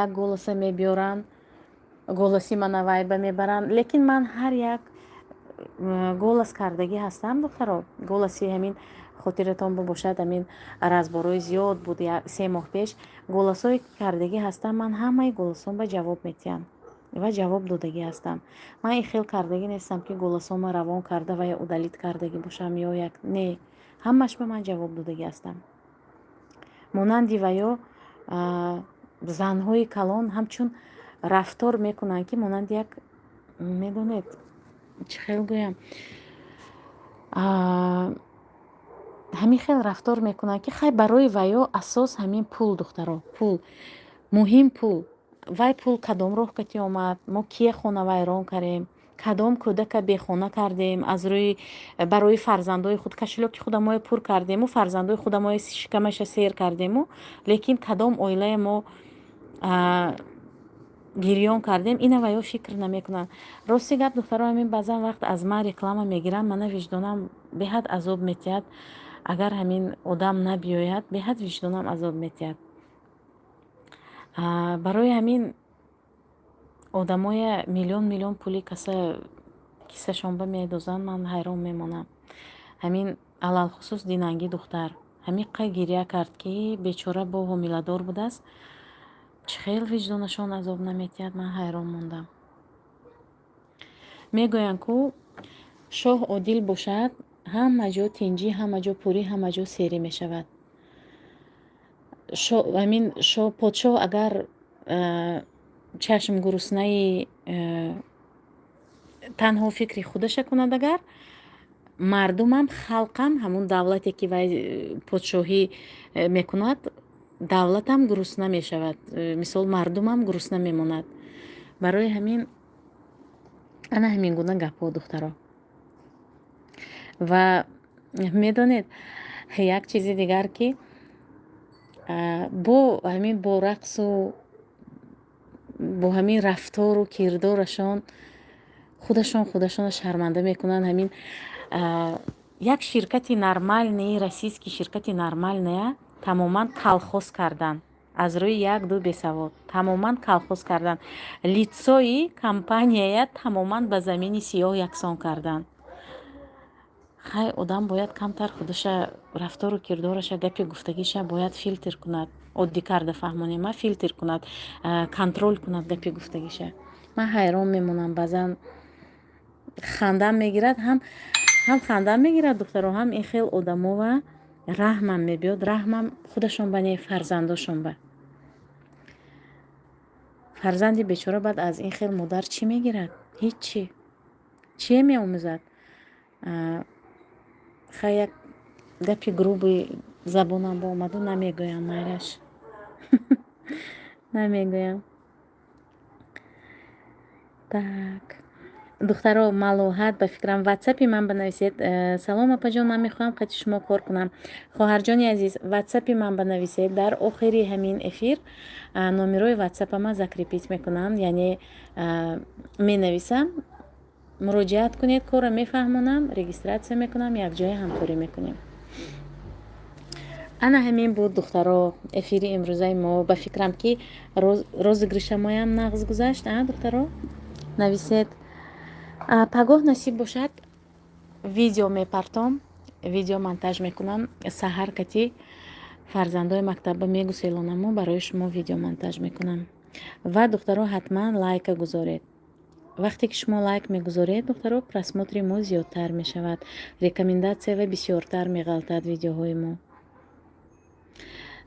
Як голоса мебиёранд, голоси мана вайба мебаранд, лекин ман ҳар як голос кардагӣ ҳастам, духтаро. Голоси ҳамин хотиратон бошад, ҳамин разборҳои зиёд буд 3 моҳ пеш, голосҳое кардагӣ ҳастам, ман ҳамаи голосҳом ба ҷавоб метиҳам ва ҷавоб додагӣ ҳастам. Ман ин хел кардагӣ нестам, ки голосҳома равон карда ва ё удалить кардагӣ бошам ё як. Не, ҳамаш ба ман ҷавоб додагӣ ҳастам. Монанди ваё занҳои калон ҳамчун рафтор мекунанд, ки монанди як, медонед, чӣ хел гӯям, ҳамин хел рафтор мекунанд, ки хай, барои ваё асос ҳамин пул, духтаро, пул муҳим, пул. Вай пул кадом роҳ кати омад, мо кия хона вайрон кардем, кадом кӯдака бехона кардем, аз рӯи барои фарзандои худ кошелёки худамое пур кардему, фарзандои худамое шикамаша сер кардему, лекин кадом оилае мо гирён кардем, ина ваё фикр намекунанд. Рости гап, духтаро, ҳамин баъзан вақт аз ман реклама мегиранд, мана виҷдонам беҳад азоб метиҳад. Агар ҳамин одам набиёяд, беҳад виҷдонам азоб метиҳад. Барои ҳамин одамоя миллион миллион пули каса кисашонба медозанд, ман ҳайрон мемонам. Ҳамин алалхусус динангӣ духтар ҳамин қай гиря кард, ки бечора бо ҳомиладор будааст, чӣ хел виҷдонашон азоб наметиҳад, ман ҳайрон мондам. Мегӯянд, ку шоҳ одил бошад, Ҳама ҷо тинҷӣ, ҳама ҷо пурӣ, ҳама ҷо серӣ мешавад. Ҳамин подшоҳ агар чашм гуруснаи, танҳо фикри худаша кунад, агар мардумам, халқам, ҳамун давлате, ки вай подшоҳӣ мекунад, давлатам гурусна мешавад, мисол, мардумам гурусна мемонад. Барои ҳамин ана ҳамин гуна гапҳо, духтаро. Ва медонед, як чизи дигар, ки бо ҳамин, бо рақсу бо ҳамин рафтору кирдорашон худашон худашонро шарманда мекунанд. Ҳамин як ширкати нормальный, российский ширкати нормальная тамоман колхоз кардан аз рӯи як ду бесавод, тамоман колхоз кардан, лицои компанияя тамоман ба замини сиёҳ яксон кардан. Хай, одам бояд камтар худаша, рафтору кирдораша, гапи гуфтагиша бояд филтр кунад. Оддӣ карда фаҳмонем, а филтр кунад, контроль кунад гапи гуфтагиша. Ман ҳайрон мемонам, баъзан хандам мегирад, ҳам хандам мегирад, духтаро, ҳам ин хел одамова раҳмам мебиёд. Раҳмам худашон ба не, фарзандошон ба. Фарзанди бечора баъд аз ин хел модар чӣ мегирад? Ҳиччи. Чие меомӯзад? Хай, як гапи грубый забонам ба омаду, намегӯям, майлаш, намегӯям. Так, духтаро, малоҳат, ба фикрам, ватсапи ман банависед. Салом, апаҷон, ман мехоҳам қати шумо кор кунам. Хоҳарҷони азиз, ватсапи ман банависед. Дар охири ҳамин эфир номерои ватсапама закрепить мекунам, яъне менависам. Муроҷиат кунед, корро мефаҳмонам, регистрация мекунам, якҷоя ҳамкорӣ мекунем. Ана ҳамин буд, духтаро, эфири имрӯзаи мо. Ба фикрам, ки розыгрышамоям нағз гузашт. А духтаро, нависед. Пагоҳ насиб бошад, видео мепартом, видео монтаж мекунам. Саҳар кати фарзандои мактабба мегуселонаму барои шумо видео монтаж мекунам. Ва, духтаро, ҳатман лайка гузоред. Вақте ки шумо лайк мегузоред, духтаро, просмотри мо зиёдтар мешавад, рекомендация ва бисёртар меғалтад видеоҳои мо.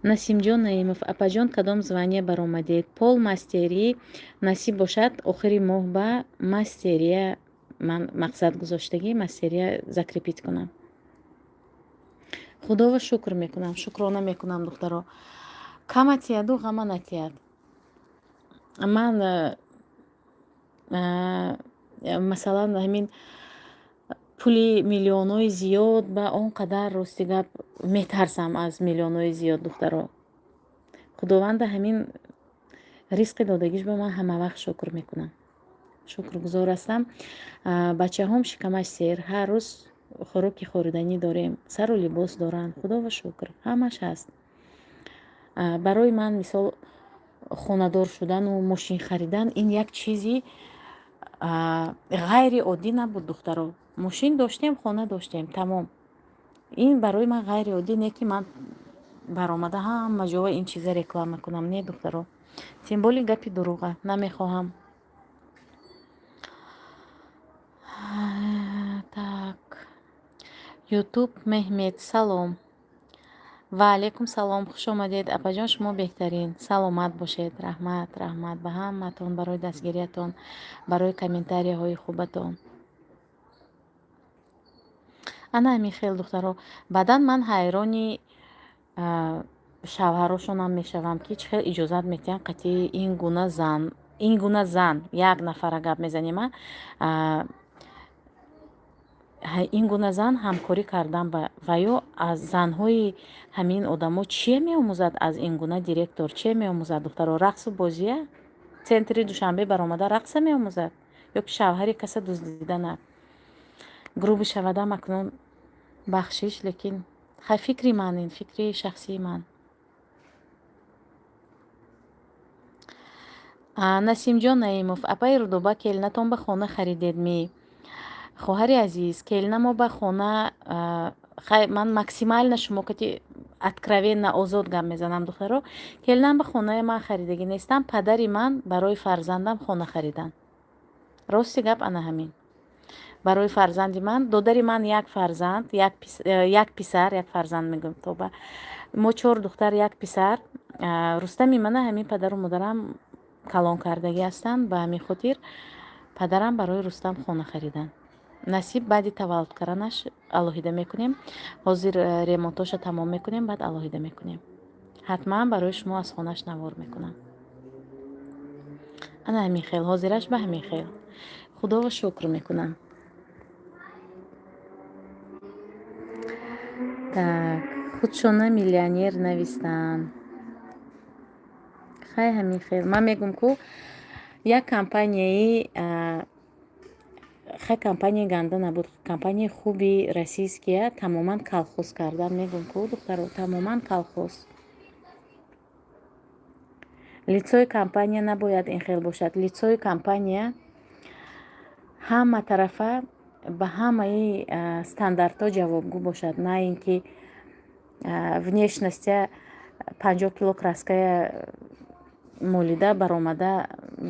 Насимҷон Наимов: апаҷон, кадом звание баромадед? Пол мастерӣ. Насиб бошад, охири моҳ ба мастерия ман мақсад гузоштагӣ, мастерия закрепить кунам. Худоро шукр мекунам, шукрона мекунам, духтаро. Кама тияду ғама натияд. Ман, масалан, ҳамин пули миллионҳои зиёд ба он қадар, рости гап, метарсам аз миллионҳои зиёд, духтаро. Худованда ҳамин ризқи додагиш ба ман ҳамавақт шукр мекунам, шукргузор ҳастам. Бачаҳом шикамаш сер, ҳар рӯз хӯроки хӯрданӣ дорем, сару либос доранд, худоро шукр, ҳамаш ҳаст. Барои ман, мисол, хонадор шудану мошин харидан ин як чизи ғайриоддӣ набуд, духтаро. Мошин доштем, хона доштем, тамом. Ин барои ман ғайриоддӣ не, ки ман баромада ҳама ҷоа ин чиза реклама кунам. Не, духтаро, тем более гапи дурӯға намехоҳам. Так, Ютуб Меҳмед, салом. Ва алайкум салом, хуш омадед, апаҷон, шумо беҳтарин, саломат бошед. Раҳмат, раҳмат ба ҳаматон барои дастгириятон, барои комментарияҳои хубатон. Ана ҳамин хел, духтаро. Баъдан ман ҳайрони шавҳарошонам мешавам, ки чӣ хел иҷозат медиҳанд қатъи ин гуна зан, ин гуна зан. Як нафара гап мезанем, а ин гуна зан ҳамкорӣ кардан ва ё аз занҳои ҳамин одамо чие меомӯзад? Аз ин гуна директор чие меомӯзад, духтаро? Рақсу бозия? Центри Душанбе баромада рақса меомӯзад ё ки шавҳари каса дуздидана? Грубый шавадам акнун, бахшиш, лекин хай, фикри ман, ин фикри шахсии ман. Насимҷон Наимов: апаи Рудоба, келинатон ба хона харидед ми? Хоҳари азиз, келинамо ба хона, хай, ман максимально шумо кати откровенно, озод гап мезанам, духтаро. Келинам ба хонаи ман харидагӣ нестам, падари ман барои фарзандам хона хариданд. Рости гап ана ҳамин. Барои фарзанди ман, додари ман як фарзанд, як писар, як фарзанд мегӯям, тоба. Мо чор духтар, як писар. Рустами мана ҳамин падару модарам калон кардагӣ ҳастанд. Ба ҳамин хотир падарам барои Рустам хона хариданд. Насиб, баъди таваллуд карданаш алоҳида мекунем. Ҳозир ремонтоша тамом мекунем, баъд алоҳида мекунем. Ҳатман барои шумо аз хонаш навор мекунам. Ана ҳамин хел, ҳозираш ба ҳамин хел. Худоро шукр мекунам. Так, худшона миллионер навистанд. Хай, ҳамин хел. Ман мегӯм, ку як компанияи, хай, компанияи ганда набуд, компанияи хуби российския тамоман колхоз кардан, мегӯм ку, духтаро, тамоман колхоз. Лицои компания набояд ин хел бошад. Лицои компания ҳама тарафа ба ҳамаи стандартҳо ҷавобгӯ бошад, на ин ки внешностя 50 кило краская молида баромада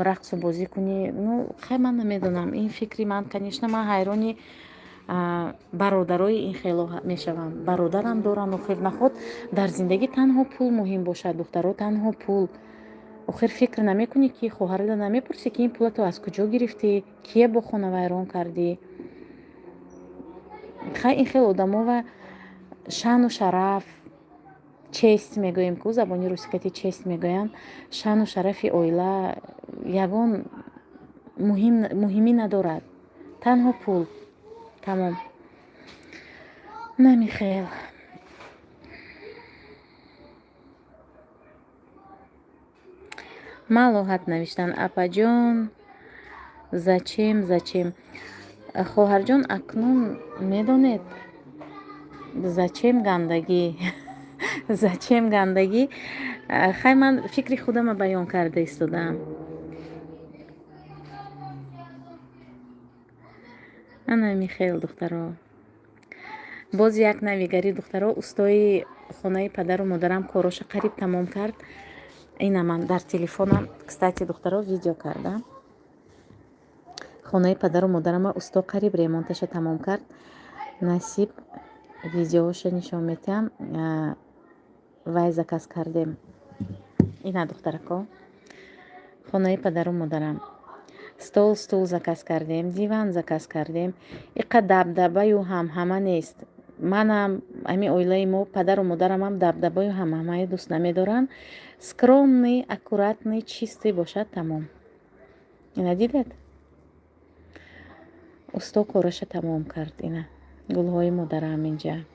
рақсу бозӣ кунӣ. Ну хай, ман намедонам, ин фикри ман, конечно. Ман ҳайрони бародарои ин хело мешавам. Бародарам дорам. Охир наход дар зиндагӣ танҳо пул муҳим бошад, духтаро, танҳо пул. Охир фикр намекунӣ, ки хоҳарада намепурсӣ, ки ин пула ту аз куҷо гирифтӣ, кие бо хона вайрон кардӣ? Хай, ин хел одамова шаъну шараф, честь мегӯем ку, забони русикати честь мегӯянд, шаъну шарафи оила ягон муҳимӣ надорад, танҳо пул, тамом. Намихел. Малоҳат навиштанд: апаҷон, зачем, зачем? Хоҳарҷон, акнун медонед зачем гандагӣ, зачем гандагӣ? Хай, ман фикри худама баён карда истодаам. Ана михел, духтаро. Боз як навигарӣ, духтаро: устои хонаи падару модарам короша қариб тамом кард. Ина ман дар телефонам, кстати, духтаро, видео кардам. Хонаи падару модарама усто қариб ремонташа тамом кард. Насиб, видеоша нишон метиҳам. Вай заказ кардем. Ина, духтарако, хонаи падару модарам стол, стул заказ кардем, диван заказ кардем. Иқа дабдабаю ҳамҳама нест. Манам, ҳамин оилаи мо, падару модарамам дабдабаю ҳамҳамаи дӯст намедоранд. Скромный, аккуратный, чистый бошад, тамом. Ина дидед, усто кораша тамом кард. Ина гулҳои модарам инҷа.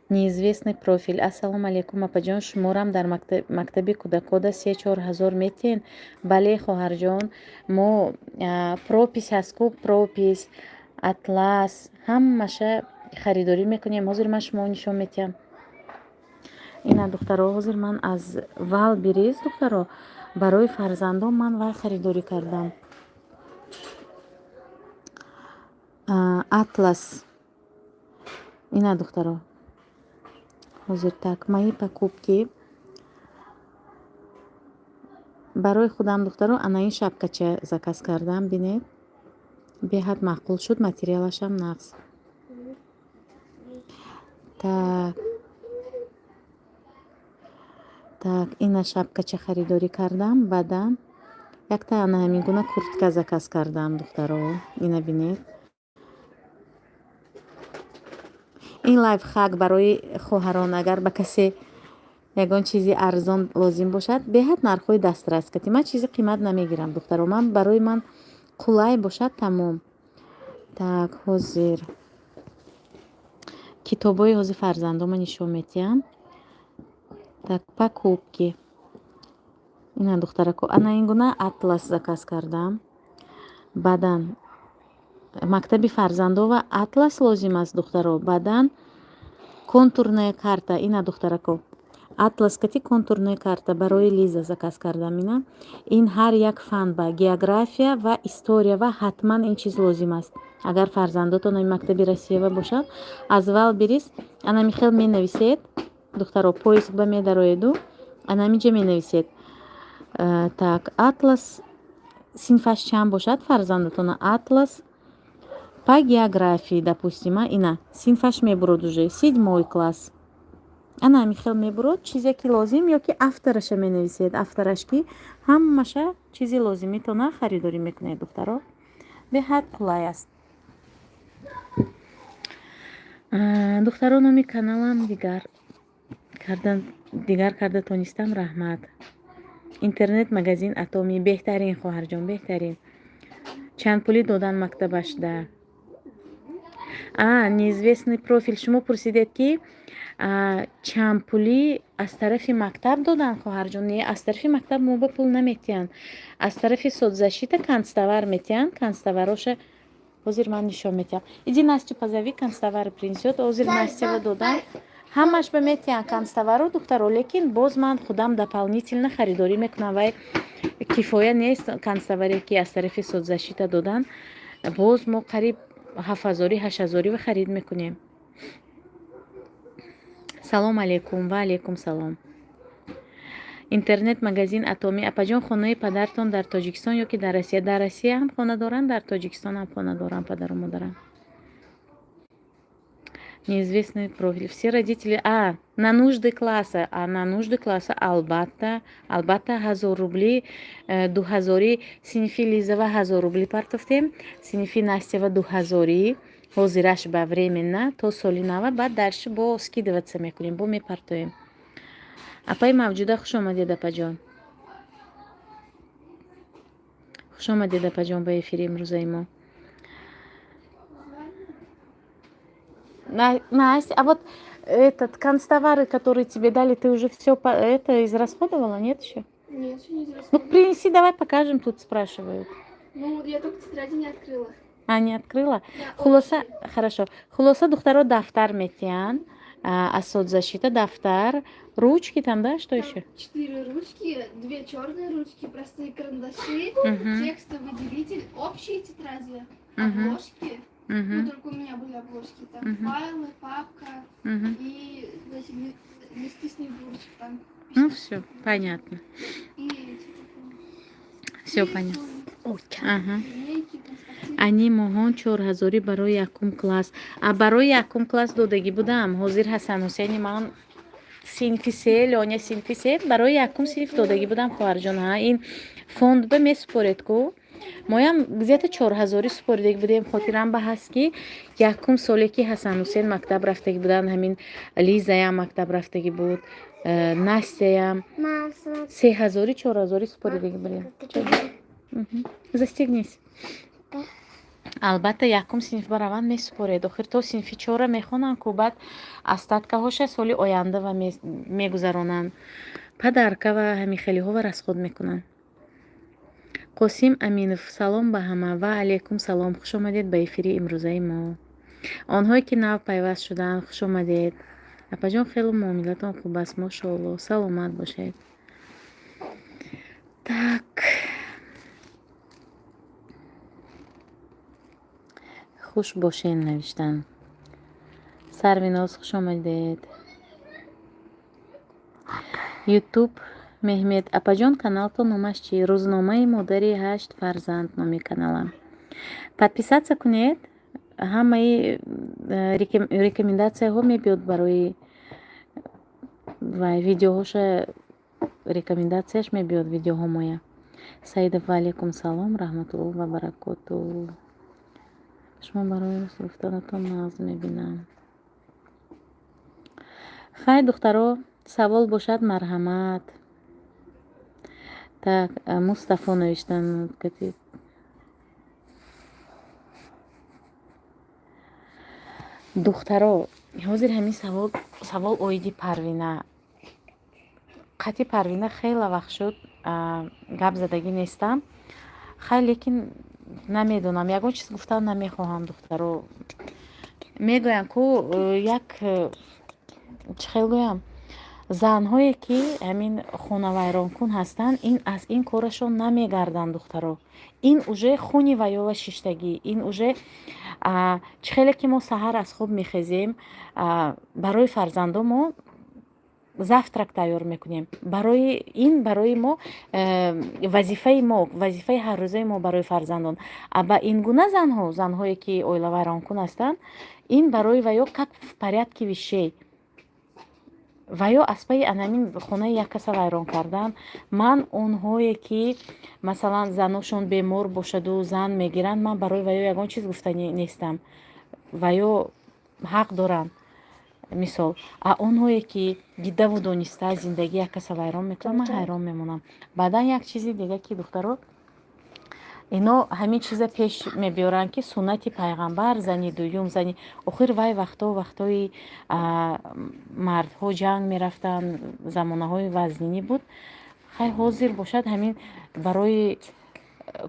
Неизвестный профиль: ассалому алайкум, апаҷон, шуморам дар мактаби кӯдакода 3-4 ҳазор метиҳен? Бале, хоҳарҷон, мо пропись ҳаст ку, пропись, атлас, ҳамаша харидорӣ мекунем. Ҳозир ман шумо нишон метиҳам. Ина, духтаро, ҳозир ман аз Вайлдберриз, духтаро, барои фарзандон ман вай харидорӣ кардам, атлас. Ина, духтаро, ҳозир, так, мои покупки. Барои худам, духтаро, ана ин шапкача заказ кардам. Бинед, беҳад маъқул шуд, материалашам нағз. Так, так, ина шапкача харидорӣ кардам. Баъдан якта ана ҳамин гуна куртка заказ кардам, духтаро, ина бинед. Ин лайфхак барои хоҳарон: агар ба касе ягон чизи арзон лозим бошад, беҳад нархҳои дастрас кати. Ман чизи қимат намегирам, духтаро, ман барои ман қулай бошад, тамом. Так, ҳозир китобҳои ҳозир фарзандома нишон медиҳам. Так, покупки. Ина, духтарако, ана ин гуна атлас заказ кардам. Баъдан мактаби фарзандова атлас лозим аст, духтаро. Баъдан контурная карта. Ина, духтарако, атлас кати контурная карта барои Лиза заказ кардам. Ина, ин ҳар як фан ба география ва история ва ҳатман ин чиз лозим аст. Агар фарзандотон ин мактаби Россиява бошад, аз Вайлдберриз анами хел менависед, духтаро, поиск ба медароеду анамиҷа менависед. Так, атлас Синфаш чанд бошад фарзандатона, атлас по географии, допустим, ина синфаш мебурод, уже седьмой класс, ана ҳамин хел мебурод. Чизе ки лозим ё ки автораша менависед, автораш ки ҳамаша чизи лозимитона харидорӣ мекунед, духтаро, беҳад қулай аст. Духтаро, номи каналам дигар карда тонистам, раҳмат. Интернет магазин Атоми беҳтарин, хоҳарҷон, беҳтарин. Чанд пулӣ додан мактабашда? А, неизвестный профиль, шумо пурсидед, ки чанд пулӣ аз тарафи мактаб додан. Хоҳарҷон, не, аз тарафи мактаб мо ба пул наметиҳанд, аз тарафи соцзащита канцтовар метиҳанд. Канцтовароша ҳозир ман нишон метиҳам. Иди, Настю позови, канцтовар принесёт. Ҳозир Настява додам, ҳамаш ба метиҳанд канцтовару, духтаро, лекин боз ман худам дополнительно харидорӣ мекунам. Вай кифоя нест канцтоваре, ки аз тарафи соцзащита додан. Боз мо қариб 7000, 8000 ва харид мекунем. Салом алейкум. Ва алейкум салом. Интернет магазин Атомӣ. Апаҷон, хонаи падартон дар Тоҷикистон ё ки дар Россия? Дар Россия ҳам хона доранд, дар Тоҷикистон ҳам хона доранд падару модарам. Неизвестный профиль, все родители. А на нужды класса? А на нужды класса, албатта, албатта, 1000 рубли, 2000. Синфи Лизава 1000 рубли партофтем, синфи Настява 2000. Ҳозираш ба временно, то соли нава, баъд дальше бо скидываться мекунем, бо мепартоем. Апаи Мавҷуда, хуш омадед, апаҷон, хуш омадед, апаҷон, ба эфири имрӯзаи мо. Настя, а вот этот канцтовары, которые тебе дали, ты уже все это израсходовала, нет еще? Нет, еще не израсходовала. Ну, принеси, давай покажем, тут спрашивают. Ну, я только тетради не открыла. А, не открыла? Да. Хулоса, хорошо. Хулоса, духтаро, дафтар метиҳанд аз соцзащита, дафтар, ручки там, да, что Там еще? Четыре ручки, две черные ручки, простые карандаши, текстовыделитель, общие тетради, обложки. Ну, только у меня были обложки. Там файлы, папка и эти листы снегурочек там. Ну, все, понятно. И эти, Все понятно. Ага. линейки, транспортиры. Ани моҳон 4000 барои якум класс. А барои якум класс додагӣ будам. Ҳозир Ҳасан Ҳусейни ман синфи се, Лёня синфи се, барои якум синф додагӣ будам, хоҳарҷон. Ҳа, ин фонд ба месупоред ку. Моям где-то 4000 супоридагӣ будем. Хотирам ба ҳаст, ки якум соле, ки Ҳасан Ҳусейн мактаб рафтагӣ буданд, ҳамин Лизаям мактаб рафтагӣ буд, Настяям, 3000, 4000 супоридагӣ будем. Застегнись. Албатта, якум синф бараванд, месупоред. Охир то синфи чора мехонанд ку, баъд остаткаҳоша соли оянда ва мегузаронанд. Подарка ва ҳамин хелиҳо расход мекунанд. Қосим Аминов, салом ба ҳама. Ва алейкум салом, хуш омадед ба эфири имрӯзаи мо. Онҳое, ки нав пайваст шуданд, хуш омадед. Апаҷон, хело муомилатон хуб аст, мошоалло, саломат бошед. Так, хуш бошен навиштан. Сарвиноз, хуш омадед. Ютуб Меҳмед. Апаҷон, каналтон номаш чи? Рӯзномаи модари ҳашт фарзанд номи каналам. Подписаться кунед, ҳамаи рекомендатсияҳо мебиёд барои вай, видеоҳоша рекомендатсияш мебиёд, видеоҳо моя. Саидов, ва алейкум салом, раҳматуллоҳ ва баракоту. Шумо барои рост гуфтанатон нағз мебинам. Хай, духтаро, савол бошад, марҳамат. Так, Мустафо навиштан. Духтаро, ҳозир ҳамин савол, савол оиди Парвина. Қати Парвина хеле вақт шуд гап задагӣ нестам. Хай, лекин намедонам, ягон чиз гуфтан намехоҳам, духтаро. Мегӯям ку як чӣ хел гӯям, занҳое, ки ҳамин хонавайронкун ҳастанд, ин аз ин корашон намегарданд, духтаро. Ин уже хуни ваёла шиштагӣ, ин уже чӣ хеле ки мо саҳар аз хоб мехезем, барои фарзандо мо Завтрак тайёр мекунем. Барои ин, барои мо вазифаи мо, вазифаи ҳаррӯзаи мо барои фарзандон. А ба ин гуна занҳо, занҳое ки оилавайронкун ҳастанд, ин барои ваё как в порядке вещей. Ва ё аз пайи анамин хонаи як каса вайрон кардан. Ман онҳое ки, масалан, заношон бемор бошаду зан мегиранд, ман барои ваё ягон чиз гуфта нестам, ва ё ҳақ доранд, мисол. А онҳое ки дидаву дониста зиндагии як каса вайрон мекунанд, ман ҳайрон мемонам. Баъдан як чизи дига, ки, духтаро, ино ҳамин чиза пеш мебиёранд, ки суннати пайғамбар, зани дуюм, зани охир. Вай вақтҳо вақтҳои мардҳо ҷанг мерафтанд, замонаҳои вазнинӣ буд. Хай, ҳозир бошад, ҳамин барои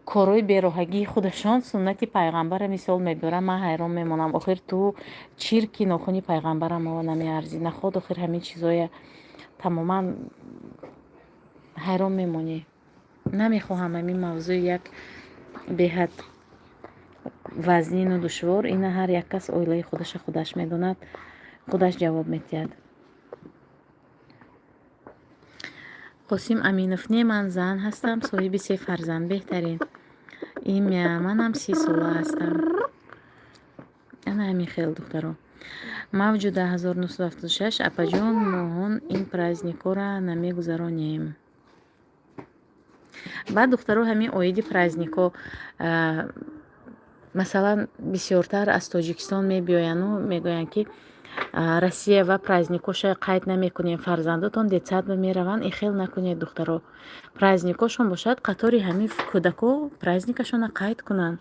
корҳои бероҳагии худашон суннати пайғамбара мисол мебиёранд. Ман ҳайрон мемонам. Охир ту чирки нохуни пайғамбара мо намеарзӣ, наход. Охир ҳамин чизоя тамоман ҳайрон мемонӣ. Намехоҳам ҳамин мавзӯи як беҳад вазнину душвор. Ина ҳар як кас оилаи худаша худаш медонад, худаш ҷавоб медиҳад. Қосим Аминов: не, ман зан ҳастам, соҳиби се фарзанд. Беҳтарин. Имя, манам 30 сола ҳастам. Ана ҳамин хел, духтаро. Мавҷуда 1976: апаҷон, моҳон ин праздникора намегузаронем. Баъд, духтаро, ҳамин оиди празднико, масалан, бисёртар аз Тоҷикистон мебиёяну мегӯянд, ки Россия ва праздникоша қайд намекунем, фарзандотон детсад мераванд. Ин хел накунед, духтаро. Праздникошон бошад, қатори ҳамин кӯдако праздникашона қайд кунанд.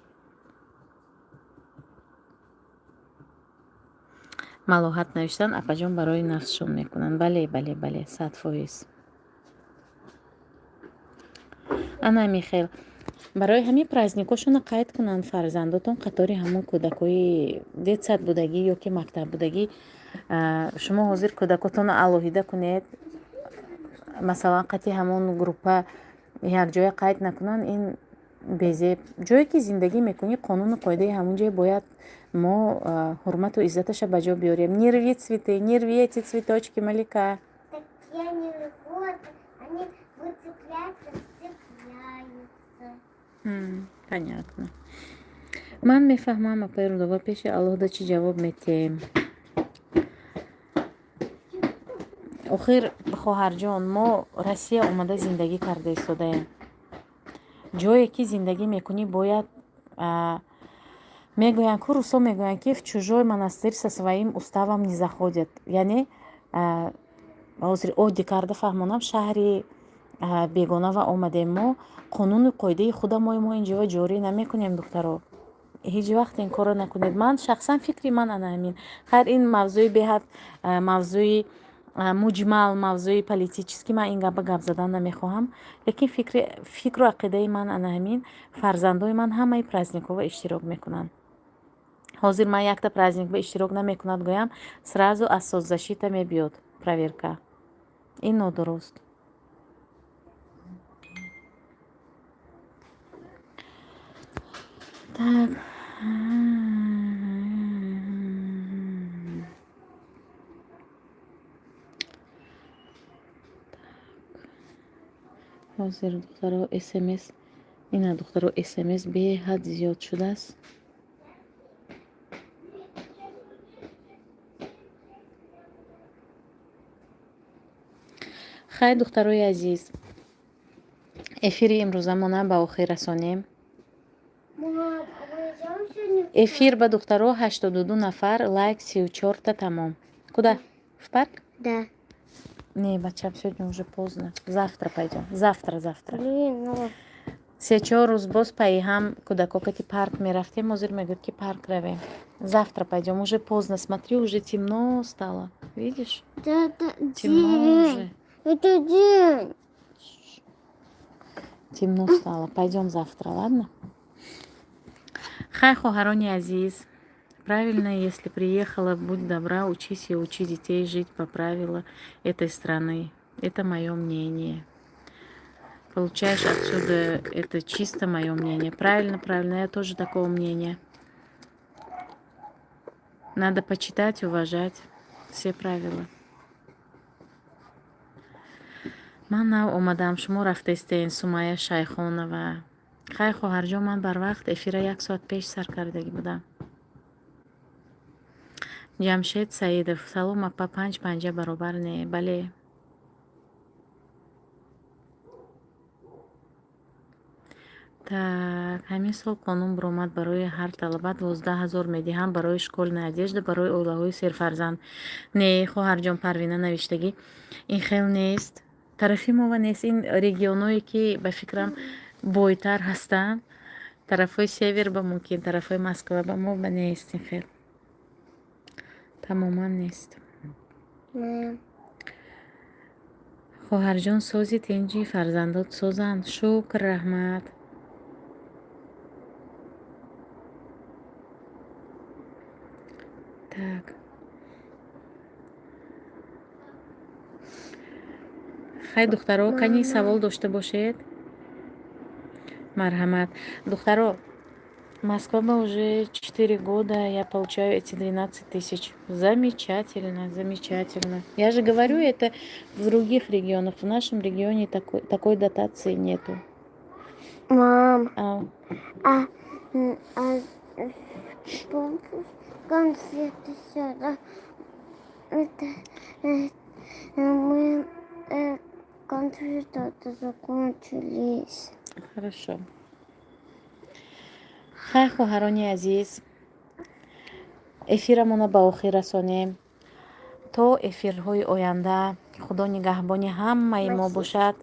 Малоҳат навиштан: апаҷон, барои нафсшон мекунанд. Бале, бале, бале, 100%. Ана ҳамин хел, барои ҳамин праздникошона қайд кунанд фарзандотон қатори ҳамон кӯдакҳои детсад будагӣ ё ки мактаб будагӣ. Шумо ҳозир кӯдакотонро алоҳида кунед, масалан, қати ҳамон группа якҷоя қайд накунанд, ин безеб. Ҷое ки зиндагӣ мекунӣ, қонуну қоидаи ҳамон ҷое бояд мо ҳурмату иззаташа ба ҷо биёрем. Не рви цветы, не рви эти цветочки, Малика. Так я не рву, они выцепляются, цепляются. Понятно. Ман мефаҳмам, апаи Рудова, пеши Аллоҳда чӣ ҷавоб метиҳем? Охир, хоҳарҷон, мо Россия омада зиндагӣ карда истодаем. Ҷое ки зиндагӣ мекунӣ, бояд, мегӯянд ку, русо мегӯянд, ки в чужой монастырь со своим уставом не заходят. Яъне ҳозир оддӣ карда фаҳмонам: шаҳри бегонава омадем мо, қонуну қоидаи худамои мо инҷо ҷорӣ намекунем. Духтаро, ҳеҷ вақт ин корро накунед. Ман шахсан фикри ман ана ҳамин. Хайр, ин мавзӯи беҳад мавзӯи муҷмал, мавзӯи политический, ман ин гапа гап задан намехоҳам, лекин фикру ақидаи ман ана ҳамин: фарзандои ман ҳамаи праздникҳо иштирок мекунанд. Ҳозир ман якта праздник ба иштирок намекунад гӯям, сразу аз соцзащита мебиёд проверка. Ин нодуруст. Так, ҳозир, духтаро, смс ина, духтаро, смс беҳад зиёд шудааст. Хайр, духтарои азиз, эфири имрӯзамона ба охир расонем. Эфир ба, духтаро, 82 нафар, лайк 34-та, тамом. Куда, в парк? Да. Не, бачам, сегодня уже поздно, завтра пойдем, завтра, завтра. Блин, ну. Се-чор рӯз боз пайи ҳам кӯдако кати парк мерафтем, ҳозир мегӯяд, ки парк равем. Завтра пойдем, уже поздно, смотри, уже темно стало, видишь? Да, да, темно день. Уже Это день. Темно стало, пойдем завтра, ладно? Хай, хоҳарони азиз. Правильно, если приехала, будь добра, учись и учи детей жить по правилам этой страны. Это мое мнение. Получаешь отсюда, это чисто мое мнение. Правильно, правильно, я тоже такого мнения. Надо почитать, уважать все правила. Ман нав омадам, шумо рафтестен. Сумайя Шайхонова, хай, хоҳарҷон, ман барвақт эфира як соат пеш сар кардагӣ будам. Ҷамшед Саидов: салом, апа, панҷ панҷа баробар не? Бале. Так, ҳамин сол қонун биромад, барои ҳар талаба 12 000 медиҳам барои школьная одежда, барои оилаҳои серфарзанд. Не, хоҳарҷон, Парвина навиштагӣ, ин хел нест, тарафи мова нест. Ин регионое ки, ба фикрам, бойтар ҳастанд, тарафҳои север ба мумкин, тарафҳои Москва ба мо ба нест, ин хел тамоман нест. Хоҳарҷон, сози, тинҷи, фарзандот созанд, шукр, раҳмат. Так, хай, духтаро, кани савол дошта бошед, марҳамат. Духтаро, Москва ба уже 4 года я получаю эти 12 тысяч. Замечательно, замечательно. Я же говорю, это в других регионах, в нашем регионе такой дотации нету. Мам, а, а конфеты сюда. Это, мы конфеты закончились. Хорошо. Хай, хоҳарони азиз, эфирамонро ба охир расонем. То эфирҳои оянда Худо нигаҳбони ҳамаи мо бошад.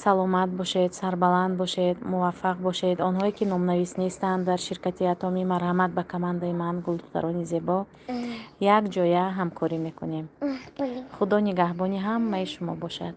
Саломат бошед, сарбаланд бошед, муваффақ бошед. Онҳое ки номнавис нестанд дар ширкати Атомӣ, марҳамат ба командаи ман, гулдухтарони зебо, як ҷоя ҳамкорӣ мекунем. Худо нигаҳбони ҳамаи шумо бошад.